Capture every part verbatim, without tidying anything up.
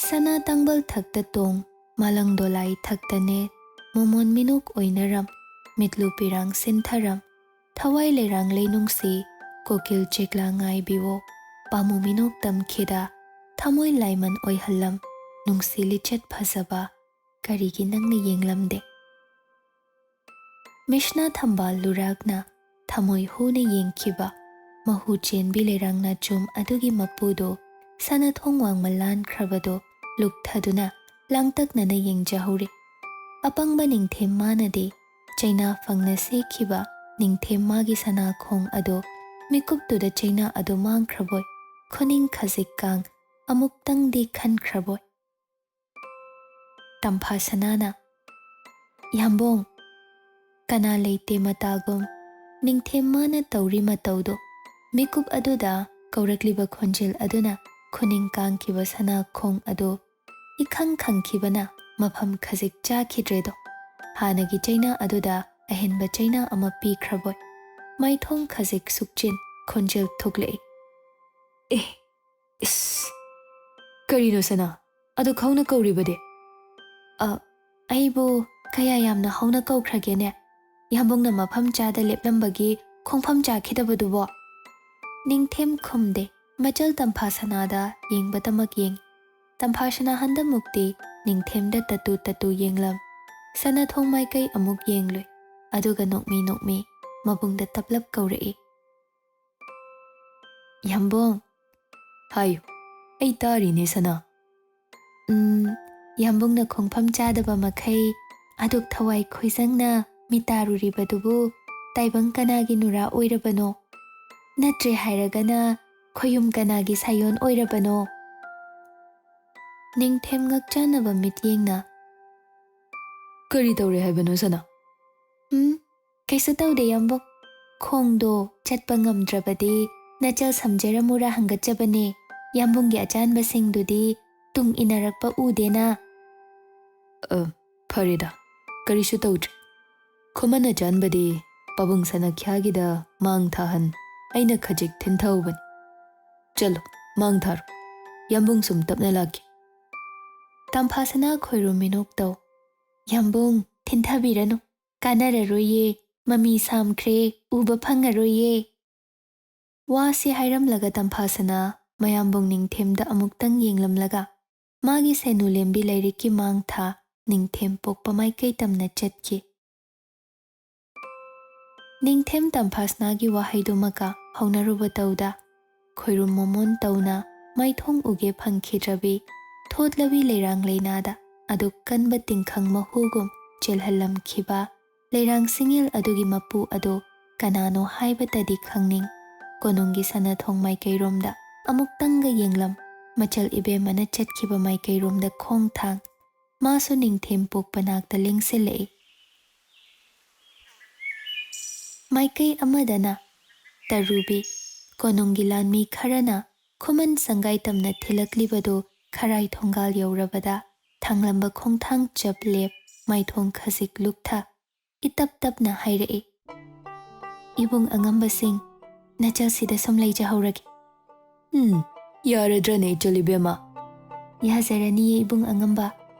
ꯁꯅꯥ ꯇꯥꯡꯕꯜ ꯊꯛꯇ ꯇꯣꯡ, ꯃꯥꯂꯪ ꯗꯣꯂꯥꯏ ꯊꯛꯇ ꯅꯦꯠ, ꯃꯣꯃꯣꯟ ꯃꯤꯅꯣꯛ ꯑꯣꯏꯅꯔꯝ, ꯃꯤꯠꯂꯨ ꯄꯤꯔꯥꯡ ꯁꯤꯟꯊꯔꯝ, ꯊꯋꯥꯏ ꯂꯩꯔꯥꯡ ꯂꯩꯅꯨꯡꯁꯤ, ꯀꯣꯀꯤꯜ ꯆꯦꯛꯂꯥ ꯉꯥꯏꯕꯤꯋꯣ, ꯄꯥꯃꯨ ꯃꯤꯅꯣꯛ ꯇꯝꯈꯤꯗ, ꯊꯃꯣꯏ ꯂꯥꯏꯃꯟ ꯑꯣꯏꯍꯜꯂꯝ, ꯅꯨꯡꯁꯤ ꯂꯤꯆꯠ ꯐꯖꯕ, ꯀꯔꯤꯒꯤ ꯅꯪꯅ ꯌꯦꯡꯂꯝꯗꯦ? ꯃꯤꯁꯅꯥ ꯊꯝꯕꯥꯜ ꯂꯨꯔꯥꯛꯅ ꯊꯃꯣꯏ ꯍꯨꯅ ꯌꯦꯡꯈꯤꯕ ꯃꯍꯨ ꯆꯦꯟꯕꯤ ꯂꯩꯔꯥꯡ ꯅꯥꯆꯣꯝ ꯑꯗꯨꯒꯤ ꯃꯄꯨꯗꯣ ꯁꯅꯥꯊꯣꯡ ꯋꯥꯡꯃ ꯂꯥꯟꯈ꯭ꯔꯕꯗꯣ ꯂꯨꯛꯊꯗꯨꯅ ꯂꯥꯡꯇꯛꯅꯅ ꯌꯦꯡꯖꯍꯧꯔꯤ꯫ ꯑꯄꯪꯕ ꯅꯤꯡꯊꯦꯝ ꯃꯥꯅꯗꯤ ꯆꯩꯅꯥ ꯐꯪꯅ ꯁꯦꯛꯈꯤꯕ ꯅꯤꯡꯊꯦꯝ ꯃꯥꯒꯤ ꯁꯅꯥꯈꯣꯡ ꯑꯗꯣ ꯃꯤꯀꯨꯞꯇꯨꯗ ꯆꯩꯅꯥ ꯑꯗꯨ ꯃꯥꯡꯈ꯭ꯔꯕꯣꯏ, ꯈꯨꯅꯤꯡ ꯈꯖꯤꯛ ꯀꯥꯡ ꯑꯃꯨꯛꯇꯪꯗꯤ ꯈꯟꯈ꯭ꯔꯕꯣꯏ꯫ ꯇꯝꯐꯥ ꯁꯅꯥꯅ, "ꯌꯥꯝꯕꯣꯡ, ꯀꯅꯥ ꯂꯩꯇꯦ ꯃꯇꯥꯒꯨꯝ ꯅꯤꯡꯊꯦꯝ ꯃꯥꯅ ꯇꯧꯔꯤ ꯃꯇꯧꯗꯣ, ꯃꯤꯀꯨꯞ ꯑꯗꯨꯗ ꯀꯧꯔꯛꯂꯤꯕ ꯈꯣꯟꯖꯦꯜ ꯑꯗꯨꯅ ꯈꯨꯅꯤꯡ ꯀꯥꯡꯈꯤꯕ ꯁꯅꯥꯈꯣꯡ ꯑꯗꯨ ꯏꯈꯪ ꯈꯪꯈꯤꯕꯅ ꯃꯐꯝ ꯈꯖꯤꯛ ꯆꯥꯈꯤꯗ꯭ꯔꯦꯗꯣ꯫ ꯍꯥꯟꯅꯒꯤ ꯆꯩꯅꯥ ꯑꯗꯨꯗ ꯑꯍꯦꯟꯕ ꯆꯩꯅꯥ ꯑꯃ ꯄꯤꯈ꯭ꯔꯕꯣꯏ꯫ ꯃꯥꯏꯊꯣꯡ ꯈꯖꯤꯛ ꯁꯨꯛꯆꯤꯟ ꯈꯣꯟꯖꯦꯜ ꯊꯣꯛꯂꯛꯏ꯫ ꯑꯦ, ꯏꯁ! ꯀꯔꯤꯅꯣ ꯁꯅꯥ? ꯑꯗꯨꯛ ꯍꯧꯅ ꯀꯧꯔꯤꯕꯗꯤ?" "ꯑ, ꯑꯩꯕꯨ ꯀꯌꯥ ꯌꯥꯝꯅ ꯍꯧꯅ ꯀꯧꯈ꯭ꯔꯒꯦꯅꯦ? ꯌꯥꯝꯕꯨꯡꯅ ꯃꯐꯝ ꯆꯥꯗ ꯂꯦꯞꯂꯝꯕꯒꯤ ꯈꯣꯡꯐꯝ ꯆꯥꯈꯤꯗꯕꯗꯨꯕꯣ?" ꯅꯤꯡꯊꯦꯝ ꯈꯨꯝꯗꯦ꯫ ꯃꯆꯜ ꯇꯝꯐꯥ ꯁꯅꯥꯗ ꯌꯦꯡꯕꯇꯃꯛ ꯌꯦꯡꯏ꯫ ꯇꯝꯐꯥ ꯁꯅꯥ ꯍꯟꯗꯃꯨꯛꯇꯤ ꯅꯤꯡꯊꯦꯝꯗ ꯇꯠꯇꯨ ꯇꯠꯇꯨ ꯌꯦꯡꯂꯝ꯫ ꯁꯅꯥꯊꯣꯡ ꯃꯥꯏꯀꯩ ꯑꯃꯨꯛ ꯌꯦꯡꯂꯨꯏ꯫ ꯑꯗꯨꯒ ꯅꯣꯛꯃꯤ ꯅꯣꯛꯃꯤ ꯃꯕꯨꯡꯗ ꯇꯞꯂꯞ ꯀꯧꯔꯛꯏ꯫ "ꯌꯥꯝꯕꯨꯡ!" "ꯍꯥꯏꯌꯨ, ꯑꯩ ꯇꯥꯔꯤꯅꯦ ꯁꯅꯥ꯫" "ꯎꯝ, ꯌꯥꯝꯕꯨꯡꯅ ꯈꯣꯡꯐꯝ ꯆꯥꯗꯕ ꯃꯈꯩ ꯑꯗꯨꯛ ꯊꯋꯥꯏ ꯈꯣꯏꯖꯪꯅ ꯃꯤꯇꯥꯔꯨꯔꯤꯕꯗꯨꯕꯨ ꯇꯥꯏꯕꯪ ꯀꯅꯥꯒꯤ ꯅꯨꯔꯥ ꯑꯣꯏꯔꯕꯅꯣ? ꯅꯠꯇ꯭ꯔꯦ ꯍꯥꯏꯔꯒꯅ ꯈꯣꯌꯨꯝ ꯀꯅꯥꯒꯤ ꯁꯥꯌꯣꯟ ꯑꯣꯏꯔꯕꯅꯣ?" ꯅꯤꯡꯊꯦꯝ ꯉꯛꯆꯥꯟꯅꯕ ꯃꯤꯠꯌꯦꯡꯅ, "ꯀꯔꯤ ꯇꯧꯔꯦ ꯍꯥꯏꯕꯅꯣ ꯁꯅꯥ?" "ꯎꯝ, ꯀꯩꯁꯨ ꯇꯧꯗꯦ ꯌꯥꯝꯕꯨꯡ꯫ ꯈꯣꯡꯗꯣ ꯆꯠꯄ ꯉꯝꯗ꯭ꯔꯕꯗꯤ ꯅꯆꯜ ꯁꯝꯖꯔꯝꯃꯨꯔꯥ ꯍꯪꯒꯠꯆꯕꯅꯦ꯫ ꯌꯥꯝꯕꯨꯡꯒꯤ ꯑꯆꯥꯟꯕꯁꯤꯡꯗꯨꯗꯤ ꯇꯨꯡ ꯏꯟꯅꯔꯛꯄ ꯎꯗꯦꯅ꯫" "ꯑ, ꯐꯔꯦꯗ, ꯀꯔꯤꯁꯨ ꯇꯧꯗ꯭ꯔꯦ꯫ ꯈꯨꯃꯟ ꯑꯆꯥꯟꯕꯗꯤ ꯄꯥꯕꯨꯡ ꯁꯅꯥꯈ꯭ꯌꯥꯒꯤꯗ ꯃꯥꯡ ꯊꯥꯍꯟ ꯑꯩꯅ ꯈꯖꯤꯛ ꯊꯤꯟꯊꯍꯧꯕꯅꯤ꯫ ꯆꯠꯂꯣ, ꯃꯥꯡ ꯊꯥꯔꯣ꯫ ꯌꯥꯝꯕꯨꯡ ꯁꯨꯝ ꯇꯞꯅ ꯂꯥꯛꯈꯤ꯫" ꯇꯝꯐꯥꯁꯅꯥ ꯈꯣꯏꯔꯨꯝ ꯃꯤꯅꯣꯛ ꯇꯧ꯫ "ꯌꯥꯝꯕꯨꯡ, ꯊꯤꯟꯊꯕꯤꯔꯅꯨ꯫ ꯀꯥꯟꯅꯔꯔꯣꯏꯌꯦ꯫ ꯃꯃꯤ ꯁꯥꯝꯈ꯭ꯔꯦ꯫ ꯎꯕ ꯐꯪꯉꯔꯣꯏꯌꯦ꯫" ꯋꯥꯁꯤ ꯍꯥꯏꯔꯝꯂꯒ ꯇꯝꯐꯥꯁꯅꯥ ꯃꯌꯥꯝꯕꯨꯡ ꯅꯤꯡꯊꯦꯝꯗ ꯑꯃꯨꯛꯇꯪ ꯌꯦꯡꯂꯝꯂꯒ ꯃꯥꯒꯤ ꯁꯦꯅꯨ ꯂꯦꯝꯕꯤ ꯂꯥꯏꯔꯤꯛꯀꯤ ꯃꯥꯡ ꯊꯥ ꯅꯤꯡꯊꯦꯝ ꯄꯣꯛꯄ ꯃꯥꯏꯀꯩ ꯇꯝꯅ ꯆꯠꯈꯤ꯫ ꯅꯤꯡꯊꯦꯝ ꯇꯝꯐꯥꯁꯅꯥꯒꯤ ꯋꯥꯍꯩꯗꯨꯃꯒ ꯍꯧꯅꯔꯨꯕ ꯇꯧꯗ, ꯈꯣꯏꯔꯨꯝ ꯃꯣꯃꯣꯟ ꯇꯧꯅ ꯃꯥꯏꯊꯣꯡ ꯎꯒꯦ ꯐꯪꯈꯤꯗ꯭ꯔꯕꯤ, ꯊꯣꯠꯂꯕꯤ ꯂꯩꯔꯥꯡ ꯂꯩꯅꯥꯗ ꯑꯗꯨꯛ ꯀꯟꯕ ꯇꯤꯡꯈꯪ ꯃꯍꯨꯒꯨꯝ ꯆꯦꯜꯍꯜꯂꯝꯈꯤꯕ ꯂꯩꯔꯥꯡ ꯁꯤꯡꯌꯦꯜ ꯑꯗꯨꯒꯤ ꯃꯄꯨ ꯑꯗꯨ ꯀꯅꯥꯅꯣ ꯍꯥꯏꯕꯇꯗꯤ ꯈꯪꯅꯤꯡ꯫ ꯀꯣꯅꯨꯡꯒꯤ ꯁꯅꯥꯊꯣꯡ ꯃꯥꯏꯀꯩꯔꯣꯝꯗ ꯑꯃꯨꯛꯇꯪꯒ ꯌꯦꯡꯂꯝ, ꯃꯆꯜ ꯏꯕꯦꯝꯃꯅ ꯆꯠꯈꯤꯕ ꯃꯥꯏꯀꯩꯔꯣꯝꯗ ꯈꯣꯡ ꯊꯥꯡ, ꯃꯥꯁꯨ ꯅꯤꯡꯊꯦꯝ ꯄꯣꯛꯄ ꯅꯥꯛꯇ ꯂꯦꯡꯁꯤꯜꯂꯛꯏ꯫ ꯃꯥꯏꯀꯩ ꯑꯃꯗꯅ ꯇꯔꯨꯕꯤ, ꯀꯣꯅꯨꯡꯒꯤ ꯂꯥꯟꯃꯤ ꯈꯔꯅ ꯈꯨꯃꯟ ꯁꯪꯒꯥꯏ ꯇꯝꯅ ꯊꯤꯜꯂꯛꯂꯤꯕꯗꯨ ꯈꯔꯥꯏ ꯊꯣꯡꯒꯥꯜ ꯌꯧꯔꯕꯗ ꯊꯥꯡꯂꯝꯕ ꯈꯣꯡꯊꯥꯡ ꯆꯞ ꯂꯦꯞ, ꯃꯥꯏꯊꯣꯡ ꯈꯖꯤꯛ ꯂꯨꯛꯊ, ꯏꯇꯞ ꯇꯞꯅ ꯍꯥꯏꯔꯛꯏ, "ꯏꯕꯨꯡ ꯑꯉꯝꯕꯁꯤꯡ, ꯅꯆꯜꯁꯤꯗ ꯁꯨꯝ ꯂꯩꯖꯍꯧꯔꯒꯦ꯫" "ꯎꯝ, ꯌꯥꯔꯗ꯭ꯔꯅꯦ, ꯏꯆꯜ ꯏꯕꯦꯝꯃ?" "ꯌꯥꯖꯔꯅꯤꯌꯦ, ꯏꯕꯨꯡ ꯑꯉꯝꯕ꯫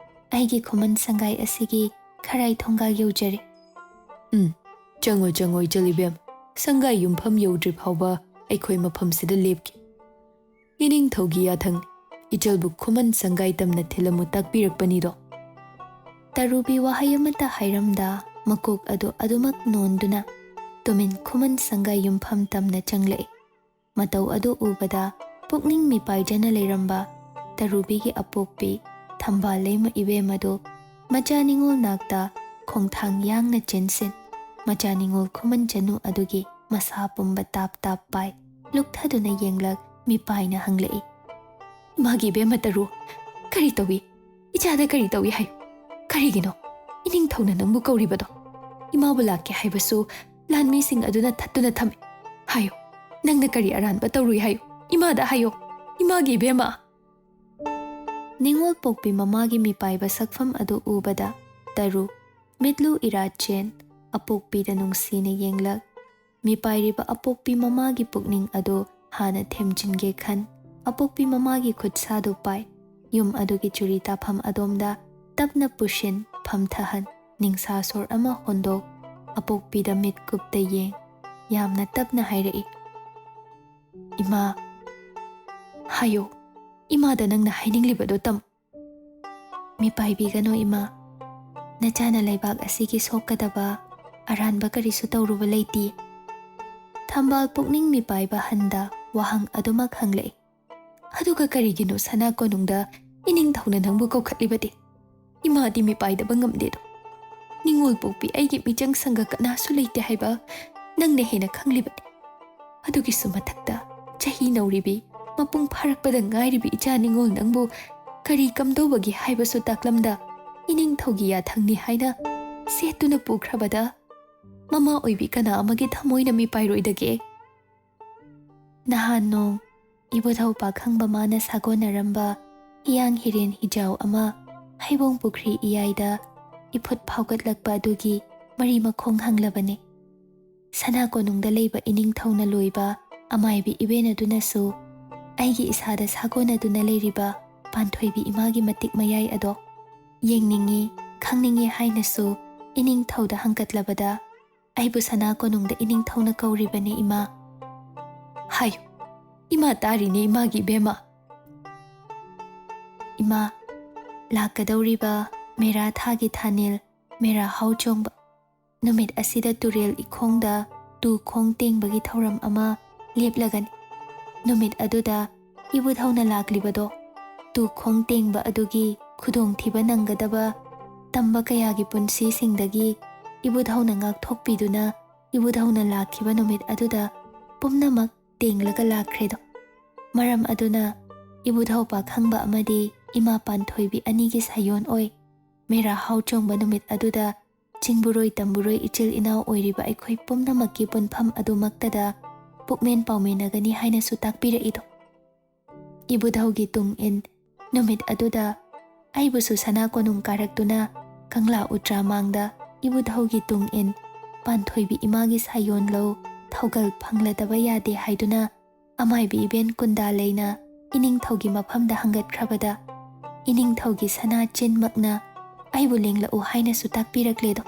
ꯑꯩꯒꯤ ꯈꯨꯃꯟ ꯁꯪꯒꯥꯏ ꯑꯁꯤꯒꯤ ꯈꯔꯥꯏ ꯊꯣꯡꯒꯥꯜ ꯌꯧꯖꯔꯦ꯫" "ꯎꯝ, ꯆꯪꯉꯣ, ꯆꯪꯉꯣ, ꯏꯆꯜ ꯏꯕꯦꯝ꯫ ꯁꯪꯒꯥꯏ ꯌꯨꯝꯐꯝ ꯌꯧꯗ꯭ꯔꯤ ꯐꯥꯎꯕ ꯑꯩꯈꯣꯏ ꯃꯐꯝꯁꯤꯗ ꯂꯦꯞꯀꯦ꯫ ꯏꯅꯤꯡꯊꯧꯒꯤ ꯌꯥꯊꯪ, ꯏꯆꯜꯕꯨ ꯈꯨꯃꯟ ꯁꯪꯒꯥꯏ ꯇꯝꯅ ꯊꯤꯜꯂꯝꯃꯨ ꯇꯥꯛꯄꯤꯔꯛꯄꯅꯤꯗꯣ꯫" ꯇꯔꯨꯕꯤ ꯋꯥꯍꯩ ꯑꯃꯠꯇ ꯍꯥꯏꯔꯝꯗ ꯃꯀꯣꯛ ꯑꯗꯨ ꯑꯗꯨꯃꯛ ꯅꯣꯟꯗꯨꯅ ꯇꯨꯃꯤꯟ ꯈꯨꯃꯟ ꯁꯪꯒꯥꯏ ꯌꯨꯝꯐꯝ ꯇꯝꯅ ꯆꯪꯂꯛꯏ꯫ ꯃꯇꯧ ꯑꯗꯨ ꯎꯕꯗ ꯄꯨꯛꯅꯤꯡ ꯃꯤꯄꯥꯏꯖꯅ ꯂꯩꯔꯝꯕ ꯇꯔꯨꯕꯤꯒꯤ ꯑꯄꯣꯛꯄꯤ ꯊꯝꯕꯥꯜ ꯂꯩꯃ ꯏꯕꯦꯝ ꯑꯗꯨ ꯃꯆꯥ ꯅꯤꯉꯣꯜ ꯅꯥꯛꯇ ꯈꯣꯡꯊꯥꯡ ꯌꯥꯡꯅ ꯆꯦꯟꯁꯤꯟ, ꯃꯆꯥ ꯅꯤꯉꯣꯜ ꯈꯨꯃꯟ ꯆꯅꯨ ꯑꯗꯨꯒꯤ ꯃꯁꯥ ꯄꯨꯝꯕ ꯇꯥꯞ ꯇꯥꯞ ꯄꯥꯏ, ꯂꯨꯛꯊꯗꯨꯅ ꯌꯦꯡꯂꯛ ꯃꯤꯄꯥꯏꯅ ꯍꯪꯂꯛꯏ, "ꯏꯃꯥꯒꯤ ꯏꯕꯦꯝꯃ ꯇꯔꯨ, ꯀꯔꯤ ꯇꯧꯏ? ꯏꯆꯥꯗ ꯀꯔꯤ ꯇꯧꯏ ꯍꯥꯏꯌꯨ? ꯀꯔꯤꯒꯤꯅꯣ ꯏꯅꯤꯡꯊꯧꯅ ꯅꯪꯕꯨ ꯀꯧꯔꯤꯕꯗꯣ? ꯏꯃꯥꯕꯨ ꯂꯥꯛꯀꯦ ꯍꯥꯏꯕꯁꯨ ꯂꯥꯟꯃꯤꯁꯤꯡ ꯑꯗꯨꯅ ꯊꯠꯇꯨꯅ ꯊꯝꯃꯤ꯫ ꯍꯥꯏꯌꯨ, ꯅꯪꯅ ꯀꯔꯤ ꯑꯔꯥꯟꯕ ꯇꯧꯔꯨꯏ ꯍꯥꯏꯌꯨ? ꯏꯃꯥꯗ ꯍꯥꯏꯌꯨ, ꯏꯃꯥꯒꯤ ꯏꯕꯦꯝꯃ!" ꯅꯤꯉꯣꯜ ꯄꯣꯛꯄꯤ ꯃꯃꯥꯒꯤ ꯃꯤꯄꯥꯏꯕ ꯁꯛꯐꯝ ꯑꯗꯨ ꯎꯕꯗ ꯇꯔꯨ, ꯃꯤꯠꯂꯨ ꯏꯔꯥ ꯆꯦꯟ, ꯑꯄꯣꯛꯄꯤꯗ ꯅꯨꯡꯁꯤꯅ ꯌꯦꯡꯂꯛ꯫ ꯃꯤꯄꯥꯏꯔꯤꯕ ꯑꯄꯣꯛꯄꯤ ꯃꯃꯥꯒꯤ ꯄꯨꯛꯅꯤꯡ ꯑꯗꯨ ꯍꯥꯟꯅ ꯊꯦꯝꯖꯤꯟꯒꯦ ꯈꯟ, ꯑꯄꯣꯛꯄꯤ ꯃꯃꯥꯒꯤ ꯈꯨꯠꯁꯥꯗꯨ ꯄꯥꯏ꯫ ꯌꯨꯝ ꯑꯗꯨꯒꯤ ꯆꯨꯔꯤ ꯇꯥꯐꯝ ꯑꯗꯣꯝꯗ ꯇꯞꯅ ꯄꯨꯁꯤꯟ, ꯐꯝꯊꯍꯟ, ꯅꯤꯡꯁꯥ ꯁꯣꯔ ꯑꯃ ꯍꯣꯟꯗꯣꯛ, ꯑꯄꯣꯛꯄꯤꯗ ꯃꯤꯠ ꯀꯨꯞꯇ ꯌꯦꯡ, ꯌꯥꯝꯅ ꯇꯞꯅ ꯍꯥꯏꯔꯛꯏ, "ꯏꯃꯥ, ꯍꯥꯏꯌꯣ, ꯏꯃꯥꯗ ꯅꯪꯅ ꯍꯥꯏꯅꯤꯡꯂꯤꯕꯗꯣ ꯇꯝ꯫ ꯃꯤꯄꯥꯏꯕꯤꯒꯅꯨ ꯏꯃꯥ, ꯅꯆꯥꯅ ꯂꯩꯕꯥꯛ ꯑꯁꯤꯒꯤ ꯁꯣꯛꯀꯗꯕ ꯑꯔꯥꯟꯕ ꯀꯔꯤꯁꯨ ꯇꯧꯔꯨꯕ ꯂꯩꯇꯦ"꯫ ꯊꯝꯕꯥꯜ ꯄꯨꯛꯅꯤꯡ ꯃꯤꯄꯥꯏꯕ ꯍꯟꯗ ꯋꯥꯍꯪ ꯑꯗꯨꯃꯛ ꯍꯪꯂꯛꯏ꯫ "ꯑꯗꯨꯒ ꯀꯔꯤꯒꯤꯅꯣ ꯁꯅꯥ ꯀꯣꯅꯨꯡꯗ ꯏꯅꯤꯡꯊꯧꯅ ꯅꯪꯕꯨ ꯀꯧꯈꯠꯂꯤꯕꯗꯤ? ꯏꯃꯥꯗꯤ ꯃꯤꯄꯥꯏꯗꯕ ꯉꯝꯗꯦꯗꯣ꯫ ꯅꯤꯡꯉꯣꯜ ꯄꯣꯛꯄꯤ ꯑꯩꯒꯤ ꯃꯤꯆꯪ ꯁꯪꯒ ꯀꯅꯥꯁꯨ ꯂꯩꯇꯦ ꯍꯥꯏꯕ ꯅꯪꯅ ꯍꯦꯟꯅ ꯈꯪꯂꯤꯕꯅꯤ꯫ ꯑꯗꯨꯒꯤꯁꯨ ꯃꯊꯛꯇ ꯆꯍꯤ ꯅꯧꯔꯤꯕꯤ, ꯃꯄꯨꯡ ꯐꯥꯔꯛꯄꯗ ꯉꯥꯏꯔꯤꯕꯤ ꯏꯆꯥ ꯅꯤꯡꯉꯣꯜ ꯅꯪꯕꯨ ꯀꯔꯤ ꯀꯝꯗꯧꯕꯒꯤ ꯍꯥꯏꯕꯁꯨ ꯇꯥꯛꯂꯝꯗ ꯏꯅꯤꯡꯊꯧꯒꯤ ꯌꯥꯊꯪꯅꯤ ꯍꯥꯏꯅ ꯁꯦꯠꯇꯨꯅ ꯄꯨꯈ꯭ꯔꯕꯗ ꯃꯃꯥ ꯑꯣꯏꯕꯤ ꯀꯅꯥ ꯑꯃꯒꯤ ꯊꯃꯣꯏꯅ ꯃꯤꯄꯥꯏꯔꯣꯏꯗꯒꯦ?" ꯅꯍꯥꯟ ꯅꯣꯡ ꯏꯕꯨꯙꯧ ꯄꯥꯈꯪꯕ ꯃꯥꯅ ꯁꯥꯒꯣꯟꯅꯔꯝꯕ ꯍꯤꯌꯥꯡ ꯍꯤꯔꯦꯟ ꯍꯤꯖꯥꯎ ꯑꯃ ꯍꯩꯕꯣꯡ ꯄꯨꯈ꯭ꯔꯤ ꯏꯌꯥꯏꯗ ꯏꯐꯨꯠ ꯐꯥꯎꯒꯠꯂꯛꯄ ꯑꯗꯨꯒꯤ ꯃꯔꯤ ꯃꯈꯣꯡ ꯍꯪꯂꯕꯅꯤ꯫ ꯁꯅꯥ ꯀꯣꯅꯨꯡꯗ ꯂꯩꯕ ꯏꯅꯤꯡꯊꯧꯅ ꯂꯣꯏꯕ ꯑꯃꯥꯏꯕꯤ ꯏꯕꯦꯟ ꯑꯗꯨꯅꯁꯨ ꯑꯩꯒꯤ ꯏꯁꯥꯗ ꯁꯥꯒꯣꯟꯅꯗꯨꯅ ꯂꯩꯔꯤꯕ ꯄꯥꯟꯊꯣꯏꯕꯤ ꯏꯃꯥꯒꯤ ꯃꯇꯤꯛ ꯃꯌꯥꯏ ꯑꯗꯣ ꯌꯦꯡꯅꯤꯡꯏ, ꯈꯪꯅꯤꯡꯏ ꯍꯥꯏꯅꯁꯨ ꯏꯅꯤꯡꯊꯧꯗ ꯍꯪꯒꯠꯂꯕꯗ, "ꯑꯩꯕꯨ ꯁꯅꯥ ꯀꯣꯅꯨꯡꯗ ꯏꯅꯤꯡꯊꯧꯅ ꯀꯧꯔꯤꯕꯅꯤ ꯏꯃꯥ꯫ ꯍꯥꯏꯌꯨ, ꯏꯃꯥ ꯇꯥꯔꯤꯅꯦ ꯏꯃꯥꯒꯤ ꯏꯕꯦꯝꯃ"꯫ ꯏꯃꯥ, ꯂꯥꯛꯀꯗꯧꯔꯤꯕ ꯃꯦꯔꯥ ꯊꯥꯒꯤ ꯊꯥꯅꯤꯜ, ꯃꯦꯔꯥ ꯍꯥꯎ ꯆꯣꯡꯕ ꯅꯨꯃꯤꯠ ꯑꯁꯤꯗ ꯇꯨꯔꯦꯜ ꯏꯈꯣꯡꯗ ꯇꯨ ꯈꯣꯡ ꯇꯦꯡꯕꯒꯤ ꯊꯧꯔꯝ ꯑꯃ ꯂꯦꯞꯂꯒꯅꯤ꯫ ꯅꯨꯃꯤꯠ ꯑꯗꯨꯗ ꯏꯕꯨꯙꯧꯅ ꯂꯥꯛꯂꯤꯕꯗꯣ ꯇꯨ ꯈꯣꯡ ꯇꯦꯡꯕ ꯑꯗꯨꯒꯤ ꯈꯨꯗꯣꯡꯊꯤꯕ ꯅꯪꯒꯗꯕ ꯇꯝꯕ ꯀꯌꯥꯒꯤ ꯄꯨꯟꯁꯤꯁꯤꯡꯗꯒꯤ ꯏꯕꯨꯙꯧꯅ ꯉꯥꯛꯊꯣꯛꯄꯤꯗꯨꯅ ꯏꯕꯨꯙꯧꯅ ꯂꯥꯛꯈꯤꯕ ꯅꯨꯃꯤꯠ ꯑꯗꯨꯗ ꯄꯨꯝꯅꯃꯛ ꯇꯦꯡꯂꯒ ꯂꯥꯛꯈ꯭ꯔꯦꯗꯣ꯫ ꯃꯔꯝ ꯑꯗꯨꯅ ꯏꯕꯨꯙꯧ ꯄꯥꯈꯪꯕ ꯑꯃꯗꯤ ꯏꯃꯥ ꯄꯥꯟꯊꯣꯏꯕꯤ ꯑꯅꯤꯒꯤ ꯁꯥꯌꯣꯟ ꯑꯣꯏ ꯃꯦꯔꯥ ꯍꯥꯎ ꯆꯣꯡꯕ ꯅꯨꯃꯤꯠ ꯑꯗꯨꯗ ꯆꯤꯡꯕꯨꯔꯣꯏ ꯇꯝꯕꯨꯔꯣꯏ ꯏꯆꯤꯜ ꯏꯅꯥꯎ ꯑꯣꯏꯔꯤꯕ ꯑꯩꯈꯣꯏ ꯄꯨꯝꯅꯃꯛꯀꯤ ꯄꯨꯟꯐꯝ ꯑꯗꯨꯃꯛꯇꯗ ꯄꯨꯛꯃꯦꯟ ꯄꯥꯎꯃꯦꯟꯅꯒꯅꯤ ꯍꯥꯏꯅꯁꯨ ꯇꯥꯛꯄꯤꯔꯛꯏꯗꯣ꯫ ꯏꯕꯨꯙꯧꯒꯤ ꯇꯨꯡ ꯏꯟ ꯅꯨꯃꯤꯠ ꯑꯗꯨꯗ ꯑꯩꯕꯨꯁꯨ ꯁꯅꯥ ꯀꯣꯅꯨꯡ ꯀꯥꯔꯛꯇꯨꯅ ꯀꯪꯂꯥ ꯎꯇ꯭ꯔꯥ ꯃꯥꯡꯗ ꯏꯕꯨꯙꯧꯒꯤ ꯇꯨꯡ ꯏꯟ ꯄꯥꯟꯊꯣꯏꯕꯤ ꯏꯃꯥꯒꯤ ꯁꯥꯌꯣꯟ ꯂꯧ ꯊꯧꯒꯜ ꯐꯪꯂꯗꯕ ꯌꯥꯗꯦ ꯍꯥꯏꯗꯨꯅ ꯑꯃꯥꯏꯕꯤ ꯏꯕꯦꯟ ꯀꯨꯟꯗꯥ ꯂꯩꯅ ꯏꯅꯤꯡꯊꯧꯒꯤ ꯃꯐꯝꯗ ꯍꯪꯒꯠꯈ꯭ꯔꯕꯗ ꯏꯅꯤꯡꯊꯧꯒꯤ ꯁꯅꯥ ꯆꯤꯟꯃꯛꯅ ꯑꯩꯕꯨ ꯂꯦꯡꯂꯛꯎ ꯍꯥꯏꯅꯁꯨ ꯇꯥꯛꯄꯤꯔꯛꯂꯦꯗꯣ꯫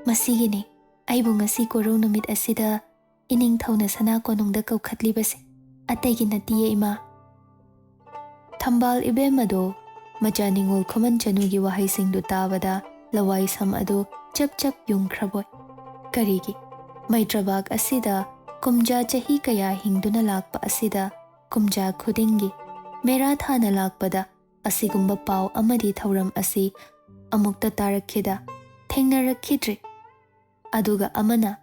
ꯃꯁꯤꯒꯤꯅꯤ ꯑꯩꯕꯨ ꯉꯁꯤ ꯀꯣꯔꯧ ꯅꯨꯃꯤꯠ ꯑꯁꯤꯗ ꯏꯅꯤꯡꯊꯧꯅ ꯁꯅꯥ ꯀꯣꯅꯨꯡꯗ ꯀꯧꯈꯠꯂꯤꯕꯁꯦ꯫ ꯑꯇꯩꯒꯤ ꯅꯠꯇꯤꯌꯦ, ꯏꯃꯥ꯫ ꯊꯝꯕꯥꯜ ꯏꯕꯦꯝ ꯑꯗꯣ ꯃꯆꯥ ꯅꯤꯉꯣꯜ ꯈꯨꯃꯟ ꯆꯅꯨꯒꯤ ꯋꯥꯍꯩꯁꯤꯡꯗꯨ ꯇꯥꯕꯗ ꯂꯋꯥꯏ ꯁꯝ ꯑꯗꯨ ꯆꯞ ꯆꯞ ꯌꯨꯡꯈ꯭ꯔꯕꯣꯏ꯫ ꯀꯔꯤꯒꯤ? ꯃꯩꯇ꯭ꯔꯕꯥꯛ ꯑꯁꯤꯗ ꯀꯨꯝꯖꯥ ꯆꯍꯤ ꯀꯌꯥ ꯍꯤꯡꯗꯨꯅ ꯂꯥꯛꯄ ꯑꯁꯤꯗ ꯀꯨꯝꯖꯥ ꯈꯨꯗꯤꯡꯒꯤ ꯃꯦꯔꯥ ꯊꯥꯅ ꯂꯥꯛꯄꯗ ꯑꯁꯤꯒꯨꯝꯕ ꯄꯥꯎ ꯑꯃꯗꯤ ꯊꯧꯔꯝ ꯑꯁꯤ ꯑꯃꯨꯛꯇ ꯇꯥꯔꯛꯈꯤꯗ, ꯊꯦꯡꯅꯔꯛꯈꯤꯗ꯭ꯔꯤ꯫ ꯑꯗꯨꯒ ꯑꯃꯅ,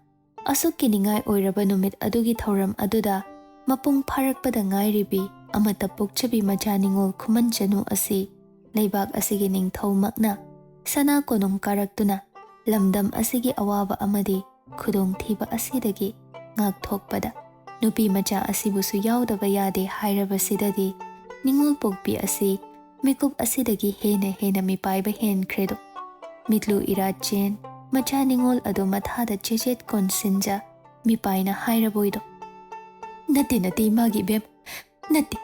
ꯑꯁꯨꯛꯀꯤ ꯅꯤꯡꯉꯥꯏ ꯑꯣꯏꯔꯕ ꯅꯨꯃꯤꯠ ꯑꯗꯨꯒꯤ ꯊꯧꯔꯝ ꯑꯗꯨꯗ ꯃꯄꯨꯡ ꯐꯥꯔꯛꯄꯗ ꯉꯥꯏꯔꯤꯕꯤ ꯑꯃꯠꯇ ꯄꯣꯛꯆꯕꯤ ꯃꯆꯥ ꯅꯤꯉꯣꯜ ꯈꯨꯃꯟ ꯆꯅꯨ ꯑꯁꯤ ꯂꯩꯕꯥꯛ ꯑꯁꯤꯒꯤ ꯅꯤꯡꯊꯧꯃꯛꯅ ꯁꯅꯥ ꯀꯣꯅꯨꯡ ꯀꯥꯔꯛꯇꯨꯅ ꯂꯝꯗꯝ ꯑꯁꯤꯒꯤ ꯑꯋꯥꯕ ꯑꯃꯗꯤ ꯈꯨꯗꯣꯡꯊꯤꯕ ꯑꯁꯤꯗꯒꯤ ꯉꯥꯛꯊꯣꯛꯄꯗ ꯅꯨꯄꯤ ꯃꯆꯥ ꯑꯁꯤꯕꯨꯁꯨ ꯌꯥꯎꯗꯕ ꯌꯥꯗꯦ ꯍꯥꯏꯔꯕꯁꯤꯗꯗꯤ ꯅꯤꯉꯣꯜ ꯄꯣꯛꯄꯤ ꯑꯁꯤ ꯃꯤꯀꯨꯞ ꯑꯁꯤꯗꯒꯤ ꯍꯦꯟꯅ ꯍꯦꯟꯅ ꯃꯤꯄꯥꯏꯕ ꯍꯦꯟꯈ꯭ꯔꯦꯗꯣ꯫ ꯃꯤꯠꯂꯨ ꯏꯔꯥ ꯆꯦꯟ ꯃꯆꯥ ꯅꯤꯉꯣꯜ ꯑꯗꯨ ꯃꯊꯥꯗ ꯆꯦꯆꯦꯠ ꯀꯣꯟꯁꯤꯟꯖ ꯃꯤꯄꯥꯏꯅ ꯍꯥꯏꯔꯕꯣꯏꯗꯣ꯫ "ꯅꯠꯇꯦ, ꯅꯠꯇꯦ, ꯏꯃꯥꯒꯤ ꯏꯕꯦꯝ, ꯅꯠꯇꯦ,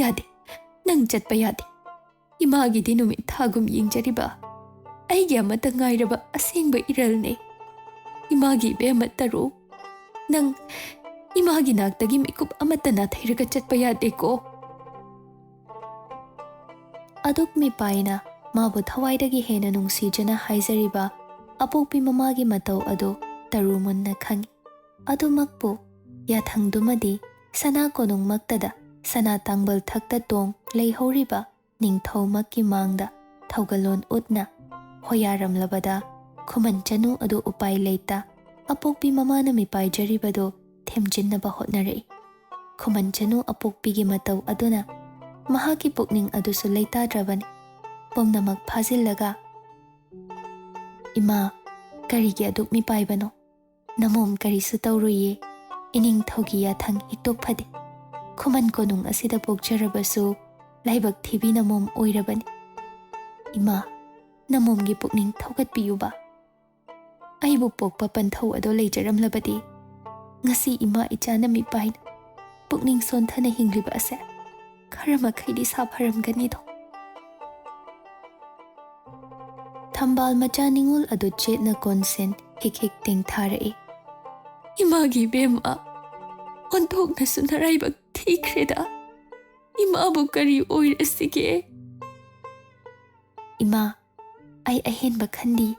ꯌꯥꯗꯦ, ꯅꯪ ꯆꯠꯄ ꯌꯥꯗꯦ꯫ ꯏꯃꯥꯒꯤꯗꯤ ꯅꯨꯃꯤꯠ ꯊꯥꯒꯨꯝ ꯌꯦꯡꯖꯔꯤꯕ ꯑꯩꯒꯤ ꯑꯃꯠꯇ ꯉꯥꯏꯔꯕ ꯑꯁꯦꯡꯕ ꯏꯔꯜꯅꯦ꯫ ꯏꯃꯥꯒꯤ ꯏꯕꯦꯝꯃ ꯇꯔꯨ, ꯅꯪ ꯏꯃꯥꯒꯤ ꯅꯥꯛꯇꯒꯤ ꯃꯤꯀꯨꯞ ꯑꯃꯠꯇ ꯅꯥꯊꯩꯔꯒ ꯆꯠꯄ ꯌꯥꯗꯦꯀꯣ꯫" ꯑꯗꯨꯛ ꯃꯤꯄꯥꯏꯅ ꯃꯥꯕꯨ ꯊꯋꯥꯏꯗꯒꯤ ꯍꯦꯟꯅ ꯅꯨꯡꯁꯤꯖꯅ ꯍꯥꯏꯖꯔꯤꯕ ꯑꯄꯣꯛꯄꯤ ꯃꯃꯥꯒꯤ ꯃꯇꯧ ꯑꯗꯨ ꯇꯔꯨ ꯃꯨꯟꯅ ꯈꯪꯏ꯫ ꯑꯗꯨꯃꯛꯄꯨ ꯌꯥꯊꯪꯗꯨꯃꯗꯤ ꯁꯅꯥ ꯀꯣꯅꯨꯡꯃꯛꯇꯗ ꯁꯅꯥ ꯇꯥꯡꯕꯜ ꯊꯛꯇ ꯇꯣꯡ ꯂꯩꯍꯧꯔꯤꯕ ꯅꯤꯡꯊꯧꯃꯛꯀꯤ ꯃꯥꯡꯗ ꯊꯧꯒꯜꯂꯣꯟ ꯎꯠꯅ ꯍꯣꯌꯥꯔꯝꯂꯕꯗ ꯈꯨꯃꯟ ꯆꯅꯨ ꯑꯗꯨ ꯎꯄꯥꯏ ꯂꯩꯇ ꯑꯄꯣꯛꯄꯤ ꯃꯃꯥꯅ ꯃꯤꯄꯥꯏꯖꯔꯤꯕꯗꯨ ꯊꯦꯝꯖꯤꯟꯅꯕ ꯍꯣꯠꯅꯔꯛꯏ꯫ ꯈꯨꯃꯟ ꯆꯅꯨ ꯑꯄꯣꯛꯄꯤꯒꯤ ꯃꯇꯧ ꯑꯗꯨꯅ ꯃꯍꯥꯛꯀꯤ ꯄꯨꯛꯅꯤꯡ ꯑꯗꯨꯁꯨ ꯂꯩꯇꯥꯗ꯭ꯔꯕꯅꯤ꯫ ꯄꯨꯝꯅꯃꯛ ꯐꯥꯖꯤꯜꯂꯒ, "ꯏꯃꯥ, ꯀꯔꯤꯒꯤ ꯑꯗꯨꯛ ꯃꯤꯄꯥꯏꯕꯅꯣ? ꯅꯃꯣꯝ ꯀꯔꯤꯁꯨ ꯇꯧꯔꯨꯏꯌꯦ꯫ ꯏꯅꯤꯡꯊꯧꯒꯤ ꯌꯥꯊꯪ ꯍꯤꯛꯇꯣꯛ ꯐꯗꯦ꯫ ꯈꯨꯃꯟ ꯀꯣꯅꯨꯡ ꯑꯁꯤꯗ ꯄꯣꯛꯆꯔꯕꯁꯨ ꯂꯥꯏꯕꯛ ꯊꯤꯕꯤ ꯅꯃꯣꯝ ꯑꯣꯏꯔꯕꯅꯤ꯫ ꯏꯃꯥ, ꯅꯃꯣꯝꯒꯤ ꯄꯨꯛꯅꯤꯡ ꯊꯧꯒꯠꯄꯤꯌꯨꯕ꯫ ꯑꯩꯕꯨ ꯄꯣꯛꯄ ꯄꯟꯊꯧ ꯑꯗꯣ ꯂꯩꯖꯔꯝꯂꯕꯗꯤ ꯉꯁꯤ ꯏꯃꯥ ꯏꯆꯥꯅ ꯃꯤꯄꯥꯏꯅ ꯄꯨꯛꯅꯤꯡ ꯁꯣꯟꯊꯅ ꯍꯤꯡꯂꯤꯕ ꯑꯁꯦ ꯈꯔ ꯃꯈꯩꯗꯤ ꯁꯥꯐꯔꯝꯒꯅꯤꯗꯣ꯫" ꯊꯝꯕꯥꯜ ꯃꯆꯥ ꯅꯤꯉꯣꯜ ꯑꯗꯨ ꯆꯦꯠꯅ ꯀꯣꯟꯁꯦꯟ ꯍꯤꯛ ꯍꯤꯛ ꯇꯦꯡꯊꯥꯔꯛꯏ꯫ "ꯏꯃꯥꯒꯤ ꯏꯕꯦꯝꯃ, ꯑꯣꯟꯊꯣꯛꯅꯁꯨ ꯅꯔꯥꯏꯕꯛ ꯊꯤꯈ꯭ꯔꯦꯗ꯫ ꯏꯃꯥꯕꯨ ꯀꯔꯤ ꯑꯣꯏꯔꯁꯤꯒꯦ?" "ꯏꯃꯥ, ꯑꯩ ꯑꯍꯦꯟꯕ ꯈꯟꯗꯤ꯫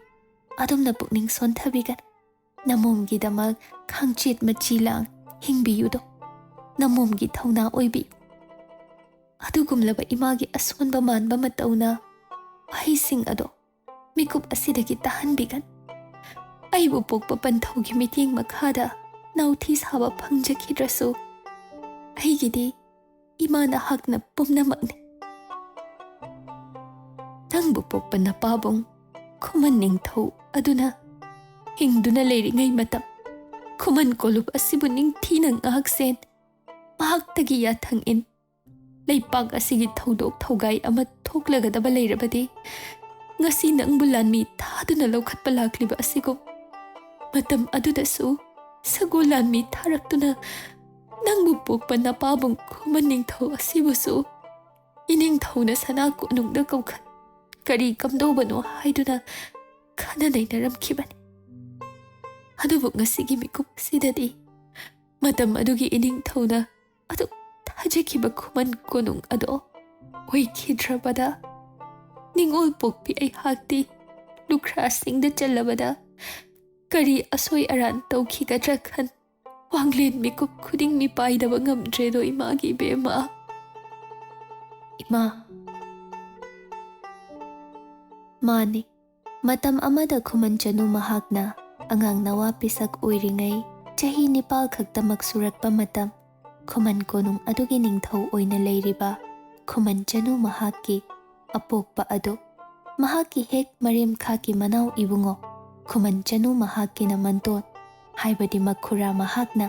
ꯑꯗꯣꯝꯅ ꯄꯨꯛꯅꯤꯡ ꯁꯣꯟꯊꯕꯤꯒꯅꯨ꯫ ꯅꯃꯣꯝꯒꯤꯗꯃꯛ ꯈꯥꯡꯆꯦꯠ ꯃꯆꯤ ꯂꯥꯡ ꯍꯤꯡꯕꯤꯌꯨꯗꯣ꯫ ꯅꯃꯣꯝꯒꯤ ꯊꯧꯅꯥ ꯑꯣꯏꯕꯤ꯫ ꯑꯗꯨꯒꯨꯝꯂꯕ ꯏꯃꯥꯒꯤ ꯑꯁꯣꯟꯕ ꯃꯥꯟꯕ ꯃꯇꯧꯅ ꯋꯥꯍꯩꯁꯤꯡ ꯑꯗꯣ ꯃꯤꯀꯨꯞ ꯑꯁꯤꯗꯒꯤ ꯇꯥꯍꯟꯕꯤꯒꯅꯨ꯫ ꯑꯩꯕꯨ ꯄꯣꯛꯄ ꯄꯟꯊꯧꯒꯤ ꯃꯤꯠꯌꯦꯡ ꯃꯈꯥꯗ ꯅꯥꯎꯊꯤ ꯁꯥꯕ ꯐꯪꯖꯈꯤꯗ꯭ꯔꯁꯨ, ꯑꯩꯒꯤꯗꯤ ꯏꯃꯥ ꯅꯍꯥꯛꯅ ꯄꯨꯝꯅꯃꯛꯅꯤ꯫ ꯅꯪꯕꯨ ꯄꯣꯛꯄ ꯅꯄꯥꯕꯨꯡ ꯈꯨꯃꯟ ꯅꯤꯡꯊꯧ ꯑꯗꯨꯅ ꯍꯤꯡꯗꯨꯅ ꯂꯩꯔꯤꯉꯩ ꯃꯇꯝ, ꯈꯨꯃꯟ ꯀꯣꯂꯨꯞ ꯑꯁꯤꯕꯨ ꯅꯤꯡꯊꯤꯅ ꯉꯥꯛꯁꯦꯟ, ꯃꯍꯥꯛꯇꯒꯤ ꯌꯥꯊꯪ ꯏꯟ꯫ ꯂꯩꯄꯥꯛ ꯑꯁꯤꯒꯤ ꯊꯧꯗꯣꯛ ꯊꯧꯒꯥꯏ ꯑꯃ ꯊꯣꯛꯂꯒꯗꯕ ꯂꯩꯔꯕꯗꯤ, ꯉꯁꯤ ꯅꯪꯕꯨ ꯂꯥꯟꯃꯤ ꯊꯥꯗꯨꯅ ꯂꯧꯈꯠꯄ ꯂꯥꯛꯂꯤꯕ ꯑꯁꯤꯒꯨꯝ, ꯃꯇꯝ ꯑꯗꯨꯗꯁꯨ ꯁꯒꯣꯜ ꯂꯥꯟꯃꯤ ꯊꯥꯔꯛꯇꯨꯅ ꯅꯪꯕꯨ ꯄꯣꯛꯄ ꯅꯄꯥꯕꯨꯡ ꯈꯨꯃꯟ ꯅꯤꯡꯊꯧ ꯑꯁꯤꯕꯨꯁꯨ ꯏꯅꯤꯡꯊꯧꯅ ꯁꯅꯥ ꯀꯣꯅꯨꯡꯗ ꯀꯧꯈꯠ ꯀꯔꯤ ꯀꯝꯗꯧꯕꯅꯣ ꯍꯥꯏꯗꯨꯅ ꯈꯟꯅ ꯅꯩꯅꯔꯝꯈꯤꯕꯅꯤ꯫ ꯑꯗꯨꯕꯨ ꯉꯁꯤꯒꯤ ꯃꯤꯀꯨꯞ ꯑꯁꯤꯗꯗꯤ ꯃꯇꯝ ꯑꯗꯨꯒꯤ ꯏꯅꯤꯡꯊꯧꯅ ꯑꯗꯨꯛ ꯊꯥꯖꯈꯤꯕ ꯈꯨꯃꯟ ꯀꯣꯅꯨꯡ ꯑꯗꯣ ꯑꯣꯏꯈꯤꯗ꯭ꯔꯕꯗ, ꯅꯤꯡꯉꯣꯜ ꯄꯣꯛꯄꯤ ꯑꯩꯍꯥꯛꯇꯤ ꯂꯨꯈ꯭ꯔꯥꯁꯤꯡꯗ ꯆꯜꯂꯕꯗ ꯀꯔꯤ ꯑꯁꯣꯏ ꯑꯔꯥꯟ ꯇꯧꯈꯤꯒꯗ꯭ꯔꯥ ꯈꯟ ꯋꯥꯡꯂꯦꯟ ꯃꯤꯀꯨꯞ ꯈꯨꯗꯤꯡ ꯃꯤꯄꯥꯏꯗꯕ ꯉꯝꯗ꯭ꯔꯦꯗꯣ ꯏꯃꯥꯒꯤ ꯏꯕꯦꯝꯃ꯫ ꯏꯃꯥ꯫ ꯃꯥꯅꯤ, ꯃꯇꯝ ꯑꯃꯗ ꯈꯨꯃꯟ ꯆꯅꯨ ꯃꯍꯥꯛꯅ ꯑꯉꯥꯡ ꯅꯋꯥ ꯄꯤꯁꯛ ꯑꯣꯏꯔꯤꯉꯩ, ꯆꯍꯤ ꯅꯤꯄꯥꯜ ꯈꯛꯇꯃꯛ ꯁꯨꯔꯛꯄ ꯃꯇꯝ, ꯈꯨꯃꯟ ꯀꯣꯅꯨꯡ ꯑꯗꯨꯒꯤ ꯅꯤꯡꯊꯧ ꯑꯣꯏꯅ ꯂꯩꯔꯤꯕ ꯈꯨꯃꯟ ꯆꯅꯨ ꯃꯍꯥꯛꯀꯤ ꯑꯄꯣꯛꯄ ꯑꯗꯨ ꯃꯍꯥꯛꯀꯤ ꯍꯦꯛ ꯃꯔꯦꯝꯈꯥꯀꯤ ꯃꯅꯥꯎ ꯏꯕꯨꯡꯉꯣ ꯈꯨꯃꯟ ꯆꯅꯨ ꯃꯍꯥꯛꯀꯤꯅ ꯃꯟꯇꯣꯟ, ꯍꯥꯏꯕꯗꯤ ꯃꯈꯨꯔꯥ ꯃꯍꯥꯛꯅ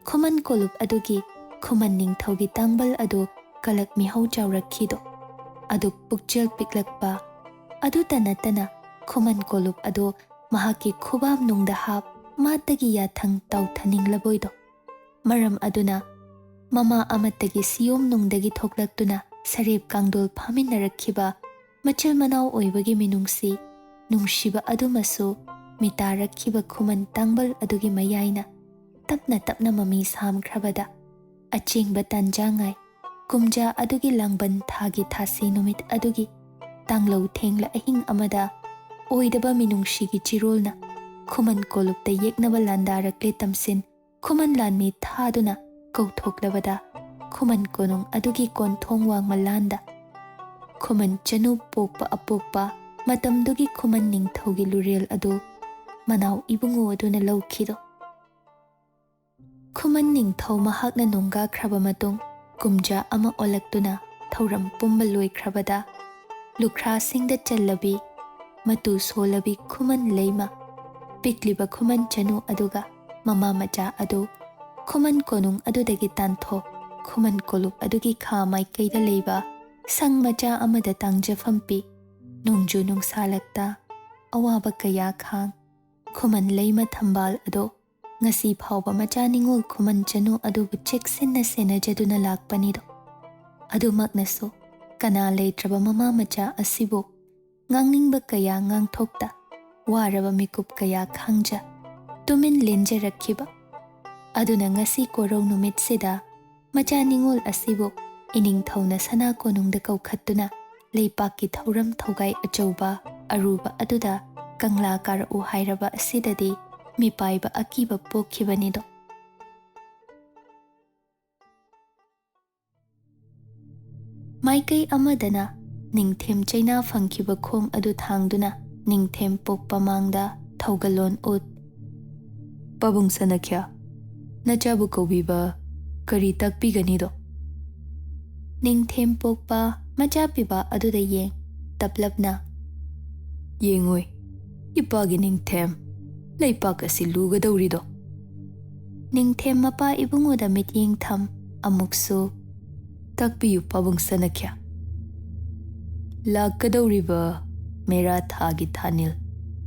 ꯈꯨꯃꯟ ꯀꯣꯂꯨꯞ ꯑꯗꯨꯒꯤ ꯈꯨꯃꯟ ꯅꯤꯡꯊꯧꯒꯤ ꯇꯥꯡꯕꯜ ꯑꯗꯨ ꯀꯂꯛ ꯃꯤꯍꯧ ꯆꯥꯎꯔꯛꯈꯤꯗꯣ ꯑꯗꯨ ꯄꯨꯛꯆꯦꯜ ꯄꯤꯛꯂꯛꯄ ꯑꯗꯨꯇ ꯅꯠꯇꯅ ꯈꯨꯃꯟ ꯀꯣꯂꯨꯞ ꯑꯗꯨ ꯃꯍꯥꯛꯀꯤ ꯈꯨꯕꯥꯝ ꯅꯨꯡꯗ ꯍꯥꯞ ꯃꯥꯇꯒꯤ ꯌꯥꯊꯪ ꯇꯥꯎꯊꯅꯤꯡꯂꯕꯣꯏꯗꯣ꯫ ꯃꯔꯝ ꯑꯗꯨꯅ ꯃꯃꯥ ꯑꯃꯠꯇꯒꯤ ꯁꯤꯌꯣꯝ ꯅꯨꯡꯗꯒꯤ ꯊꯣꯛꯂꯛꯇꯨꯅ ꯁꯔꯦꯞ ꯀꯥꯡꯗꯣꯜ ꯐꯥꯃꯤꯟꯅꯔꯛꯈꯤꯕ ꯃꯆꯤꯜ ꯃꯅꯥꯎ ꯑꯣꯏꯕꯒꯤ ꯃꯤꯅꯨꯡꯁꯤ ꯅꯨꯡꯁꯤꯕ ꯑꯗꯨꯃꯁꯨ ꯃꯤꯇꯥꯔꯛꯈꯤꯕ ꯈꯨꯃꯟ ꯇꯥꯡꯕꯜ ꯑꯗꯨꯒꯤ ꯃꯌꯥꯏꯅ ꯇꯞꯅ ꯇꯞꯅ ꯃꯃꯤ ꯁꯥꯝꯈ꯭ꯔꯕꯗ, ꯑꯆꯦꯡꯕ ꯇꯥꯟꯖꯥꯉꯥꯏ ꯀꯨꯝꯖꯥ ꯑꯗꯨꯒꯤ ꯂꯥꯡꯕꯟ ꯊꯥꯒꯤ ꯊꯥꯁꯤ ꯅꯨꯃꯤꯠ ꯑꯗꯨꯒꯤ ꯇꯥꯡꯂꯧ ꯊꯦꯡꯂ ꯑꯍꯤꯡ ꯑꯃꯗ ꯑꯣꯏꯗꯕ ꯃꯤꯅꯨꯡꯁꯤꯒꯤ ꯆꯤꯔꯣꯜꯅ ꯈꯨꯃꯟ ꯀꯣꯂꯨꯞꯇ ꯌꯦꯛꯅꯕ ꯂꯥꯟꯗꯥꯔꯛꯂꯦ ꯇꯝꯁꯤꯟ꯫ ꯈꯨꯃꯟ ꯂꯥꯟꯃꯤ ꯊꯥꯗꯨꯅ ꯀꯧꯊꯣꯛꯂꯕꯗ, ꯈꯨꯃꯟ ꯀꯣꯅꯨꯡ ꯑꯗꯨꯒꯤ ꯀꯣꯟꯊꯣꯡ ꯋꯥꯡꯃ ꯂꯥꯟꯗ ꯈꯨꯃꯟ ꯆꯅꯨ ꯄꯣꯛꯄ ꯑꯄꯣꯛꯄ ꯃꯇꯝꯗꯨꯒꯤ ꯈꯨꯃꯟ ꯅꯤꯡꯊꯧꯒꯤ ꯂꯨꯔꯦꯜ ꯑꯗꯨ ꯃꯅꯥꯎ ꯏꯕꯨꯡꯉꯣ ꯑꯗꯨꯅ ꯂꯧꯈꯤꯗꯣ꯫ ꯈꯨꯃꯟ ꯅꯤꯡꯊꯧ ꯃꯍꯥꯛꯅ ꯅꯣꯡꯒꯥꯈ꯭ꯔꯕ ꯃꯇꯨꯡ, ꯀꯨꯝꯖꯥ ꯑꯃ ꯑꯣꯜꯂꯛꯇꯨꯅ ꯊꯧꯔꯝ ꯄꯨꯝꯕ ꯂꯣꯏꯈ꯭ꯔꯕꯗ, ꯂꯨꯈ꯭ꯔꯥꯁꯤꯡꯗ ꯆꯜꯂꯕꯤ, ꯃꯇꯨ ꯁꯣꯜꯂꯕꯤ ꯈꯨꯃꯟ ꯂꯩꯃ, ꯄꯤꯛꯂꯤꯕ ꯈꯨꯃꯟ ꯆꯅꯨ ꯑꯗꯨꯒ ꯃꯃꯥ ꯃꯆꯥ ꯑꯗꯨ ꯈꯨꯃꯟ ꯀꯣꯅꯨꯡ ꯑꯗꯨꯗꯒꯤ ꯇꯥꯟꯊꯣꯛ, ꯈꯨꯃꯟ ꯀꯣꯂꯨꯞ ꯑꯗꯨꯒꯤ ꯈꯥ ꯃꯥꯏꯀꯩꯗ ꯂꯩꯕ ꯁꯪ ꯃꯆꯥ ꯑꯃꯗ ꯇꯥꯡꯖꯐꯝ ꯄꯤ꯫ ꯅꯣꯡꯖꯨ ꯅꯨꯡꯁꯥꯂꯛꯇ ꯑꯋꯥꯕ ꯀꯌꯥ ꯈꯥꯡ, ꯈꯨꯃꯟ ꯂꯩꯃ ꯊꯝꯕꯥꯜ ꯑꯗꯣ ꯉꯁꯤ ꯐꯥꯎꯕ ꯃꯆꯥ ꯅꯤꯉꯣꯜ ꯈꯨꯃꯟ ꯆꯅꯨ ꯑꯗꯨꯕꯨ ꯆꯦꯛꯁꯤꯟꯅ ꯁꯦꯟꯅꯖꯗꯨꯅ ꯂꯥꯛꯄꯅꯤꯗꯣ꯫ ꯑꯗꯨꯃꯛꯅꯁꯨ ꯀꯅꯥ ꯂꯩꯇ꯭ꯔꯕ ꯃꯃꯥ ꯃꯆꯥ ꯑꯁꯤꯕꯨ ꯉꯥꯡꯅꯤꯡꯕ ꯀꯌꯥ ꯉꯥꯡꯊꯣꯛꯇ, ꯋꯥꯔꯕ ꯃꯤꯀꯨꯞ ꯀꯌꯥ ꯈꯥꯡꯖ, ꯇꯨꯃꯤꯟ ꯂꯦꯟꯖꯔꯛꯈꯤꯕ ꯑꯗꯨꯅ ꯉꯁꯤ ꯀꯣꯔꯧ ꯅꯨꯃꯤꯠꯁꯤꯗ ꯃꯆꯥ ꯅꯤꯉꯣꯜ ꯑꯁꯤꯕꯨ ꯏꯅꯤꯡꯊꯧꯅ ꯁꯅꯥ ꯀꯣꯅꯨꯡꯗ ꯀꯧꯈꯠꯇꯨꯅ ꯂꯩꯄꯥꯛꯀꯤ ꯊꯧꯔꯝ ꯊꯧꯒꯥꯏ ꯑꯆꯧꯕ ꯑꯔꯨꯕ ꯑꯗꯨꯗ ꯀꯪꯂꯥ ꯀꯥꯔꯛꯎ ꯍꯥꯏꯔꯕ ꯑꯁꯤꯗꯗꯤ ꯃꯤꯄꯥꯏꯕ ꯑꯀꯤꯕ ꯄꯣꯛꯈꯤꯕꯅꯤꯗꯣ꯫ ꯃꯥꯏꯀꯩ ꯑꯃꯗꯅ ꯅꯤꯡꯊꯦꯝ ꯆꯩꯅꯥ ꯐꯪꯈꯤꯕ ꯈꯣꯡ ꯑꯗꯨ ꯊꯥꯡꯗꯨꯅ ꯅꯤꯡꯊꯦꯝ ꯄꯣꯛꯄ ꯃꯥꯡꯗ ꯊꯧꯒꯜꯂꯣꯟ ꯎꯠ꯫ ꯄꯥꯕꯨꯡ ꯁꯅꯥꯈ꯭ꯌꯥ, ꯅꯆꯥꯕꯨ ꯀꯧꯕꯤꯕ ꯀꯔꯤ ꯇꯥꯛꯄꯤꯒꯅꯤꯗꯣ? ꯅꯤꯡꯊꯦꯝ ꯄꯣꯛꯄ ꯃꯆꯥ ꯄꯤꯕ ꯑꯗꯨꯗ ꯌꯦꯡ ꯇꯞꯂꯞꯅ, "ꯌꯦꯡꯉꯨꯏ, ꯏꯄꯥꯒꯤ ꯅꯤꯡꯊꯦꯝ, ꯂꯩꯄꯥꯛ ꯑꯁꯤ ꯂꯨꯒꯗꯧꯔꯤꯗꯣ?" ꯅꯤꯡꯊꯦꯝ ꯃꯄꯥ ꯏꯕꯨꯡꯉꯣꯗ ꯃꯤꯠꯌꯦꯡ ꯊꯝ ꯑꯃꯨꯛꯁꯨ, "ꯇꯥꯛꯄꯤꯌꯨ ꯄꯥꯕꯨꯡ ꯁꯅꯥꯈ꯭ꯌꯥ꯫ ꯂꯥꯛꯀꯗꯧꯔꯤꯕ ꯃꯦꯔꯥ ꯊꯥꯒꯤ ꯊꯥꯅꯤꯜ,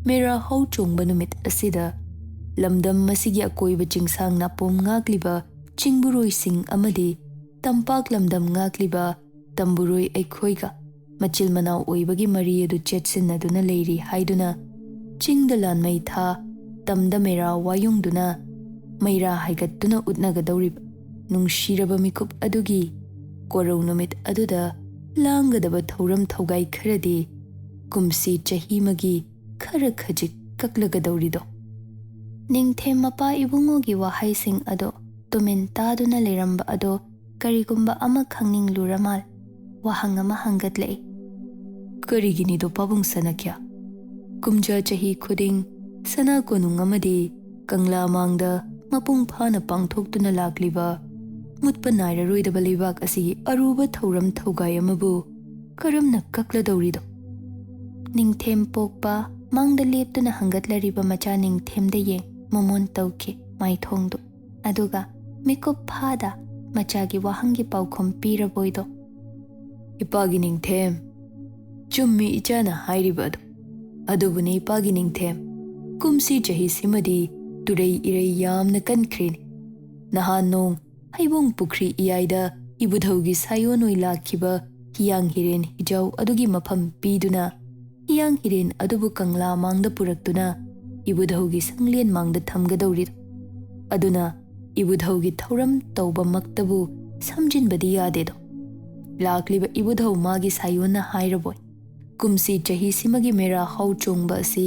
ꯃꯦꯔꯥ ꯍꯧ ꯆꯣꯡꯕ ꯅꯨꯃꯤꯠ ꯑꯁꯤꯗ ꯂꯝꯗꯝ ꯑꯁꯤꯒꯤ ꯑꯀꯣꯏꯕ ꯆꯤꯡꯁꯥꯡ ꯅꯥꯄꯣꯝ ꯉꯥꯛꯂꯤꯕ ꯆꯤꯡꯕꯨꯔꯣꯏꯁꯤꯡ ꯑꯃꯗꯤ ꯇꯝꯄꯥꯛ ꯂꯝꯗꯝ ꯉꯥꯛꯂꯤꯕ ꯇꯝꯕꯨꯔꯣꯏ ꯑꯩꯈꯣꯏꯒ ꯃꯆꯤꯜ ꯃꯅꯥꯎ ꯑꯣꯏꯕꯒꯤ ꯃꯔꯤ ꯑꯗꯨ ꯆꯦꯠꯁꯤꯟꯅꯗꯨꯅ ꯂꯩꯔꯤ ꯍꯥꯏꯗꯨꯅ ꯆꯤꯡꯗ ꯂꯥꯟꯃꯩ ꯊꯥ, ꯇꯝꯗ ꯃꯩꯔꯥ ꯋꯥꯌꯨꯡꯗꯨꯅ ꯃꯩꯔꯥ ꯍꯥꯏꯒꯠꯇꯨꯅ ꯎꯠꯅꯒꯗꯧꯔꯤꯕ ꯅꯨꯡꯁꯤꯔꯕ ꯃꯤꯀꯨꯞ ꯑꯗꯨꯒꯤ ꯀꯣꯔꯧ ꯅꯨꯃꯤꯠ ꯑꯗꯨꯗ ꯂꯥꯡꯒꯗꯕ ꯊꯧꯔꯝ ꯊꯧꯒꯥꯏ ꯈꯔꯗꯤ ꯀꯨꯝꯁꯤ ꯆꯍꯤ ꯑꯃꯒꯤ ꯈꯔ ꯈꯖꯤꯛ ꯀꯛꯂꯒꯗꯧꯔꯤꯗꯣ꯫ ꯅꯤꯡꯊꯦꯝ ꯃꯄꯥ ꯏꯕꯨꯡꯉꯣꯒꯤ ꯋꯥꯍꯩꯁꯤꯡ ꯑꯗꯣ ꯇꯨꯃꯤꯟ ꯇꯥꯗꯨꯅ ꯂꯩꯔꯝꯕ ꯑꯗꯣ ꯀꯔꯤꯒꯨꯝꯕ ꯑꯃ ꯈꯪꯅꯤꯡꯂꯨꯔ ꯃꯥꯜ ꯋꯥꯍꯪ ꯑꯃ ꯍꯪꯒꯠꯂꯛꯏ꯫ "ꯀꯔꯤꯒꯤꯅꯤꯗꯣ ꯄꯥꯕꯨꯡ ꯁꯅꯥꯈ꯭ꯌꯥ? ꯀꯨꯝꯖꯥ ꯆꯍꯤ ꯈꯨꯗꯤꯡ ꯁꯅꯥ ꯀꯣꯅꯨꯡ ꯑꯃꯗꯤ ꯀꯪꯂꯥ ꯃꯥꯡꯗ ꯃꯄꯨꯡ ꯐꯥꯅ ꯄꯥꯡꯊꯣꯛꯇꯨꯅ ꯂꯥꯛꯂꯤꯕ ꯃꯨꯠꯄ ꯅꯥꯏꯔꯔꯣꯏꯗꯕ ꯂꯩꯕꯥꯛ ꯑꯁꯤꯒꯤ ꯑꯔꯨꯕ ꯊꯧꯔꯝ ꯊꯧꯒꯥꯏ ꯑꯃꯕꯨ ꯀꯔꯝꯅ ꯀꯛꯂꯗꯧꯔꯤꯗꯣ?" ꯅꯤꯡꯊꯦꯝ ꯄꯣꯛꯄ ꯃꯥꯡꯗ ꯂꯦꯞꯇꯨꯅ ꯍꯪꯒꯠꯂꯔꯤꯕ ꯃꯆꯥ ꯅꯤꯡꯊꯦꯝꯗ ꯌꯦꯡ ꯃꯃꯣꯟ ꯇꯧꯈꯤ ꯃꯥꯏꯊꯣꯡꯗꯨ꯫ ꯑꯗꯨꯒ ꯃꯤꯀꯨꯞ ꯐꯥꯗ ꯃꯆꯥꯒꯤ ꯋꯥꯍꯪꯒꯤ ꯄꯥꯎꯈꯨꯝ ꯄꯤꯔꯕꯣꯏꯗꯣ꯫ "ꯏꯄꯥꯒꯤ ꯅꯤꯡꯊꯦꯝ, ꯆꯨꯝꯃꯤ ꯏꯆꯥꯅ ꯍꯥꯏꯔꯤꯕ ꯑꯗꯨ꯫ ꯑꯗꯨꯕꯨꯅꯤ ꯏꯄꯥꯒꯤ ꯅꯤꯡꯊꯦꯝ, ꯀꯨꯝꯁꯤ ꯆꯍꯤꯁꯤꯃꯗꯤ ꯇꯨꯔꯩ ꯏꯔꯩ ꯌꯥꯝꯅ ꯀꯟꯈ꯭ꯔꯦꯅꯦ꯫ ꯅꯍꯥꯟ ꯅꯣꯡ ꯍꯩꯕꯣꯡ ꯄꯨꯈ꯭ꯔꯤ ꯏꯌꯥꯏꯗ ꯏꯕꯨꯙꯧꯒꯤ ꯁꯥꯌꯣꯟ ꯑꯣꯏ ꯂꯥꯛꯈꯤꯕ ꯍꯤꯌꯥꯡ ꯍꯤꯔꯦꯟ ꯍꯤꯖꯥꯎ ꯑꯗꯨꯒꯤ ꯃꯐꯝ ꯄꯤꯗꯨꯅ ꯍꯤꯌꯥꯡ ꯍꯤꯔꯦꯟ ꯑꯗꯨꯕꯨ ꯀꯪꯂꯥ ꯃꯥꯡꯗ ꯄꯨꯔꯛꯇꯨꯅ ꯏꯕꯨꯙꯧꯒꯤ ꯁꯪꯂꯦꯟ ꯃꯥꯡꯗ ꯊꯝꯒꯗꯧꯔꯤꯗꯣ꯫ ꯑꯗꯨꯅ ꯏꯕꯨꯙꯧꯒꯤ ꯊꯧꯔꯝ ꯇꯧꯕꯃꯛꯇꯕꯨ ꯁꯝꯖꯤꯟꯕꯗꯤ ꯌꯥꯗꯦꯗꯣ꯫ ꯂꯥꯛꯂꯤꯕ ꯏꯕꯨꯙꯧ ꯃꯥꯒꯤ ꯁꯥꯌꯣꯟꯅ ꯍꯥꯏꯔꯕꯣꯏ꯫ ꯀꯨꯝꯁꯤ ꯆꯍꯤꯁꯤꯃꯒꯤ ꯃꯦꯔꯥ ꯍꯥꯎ ꯆꯣꯡꯕ ꯑꯁꯤ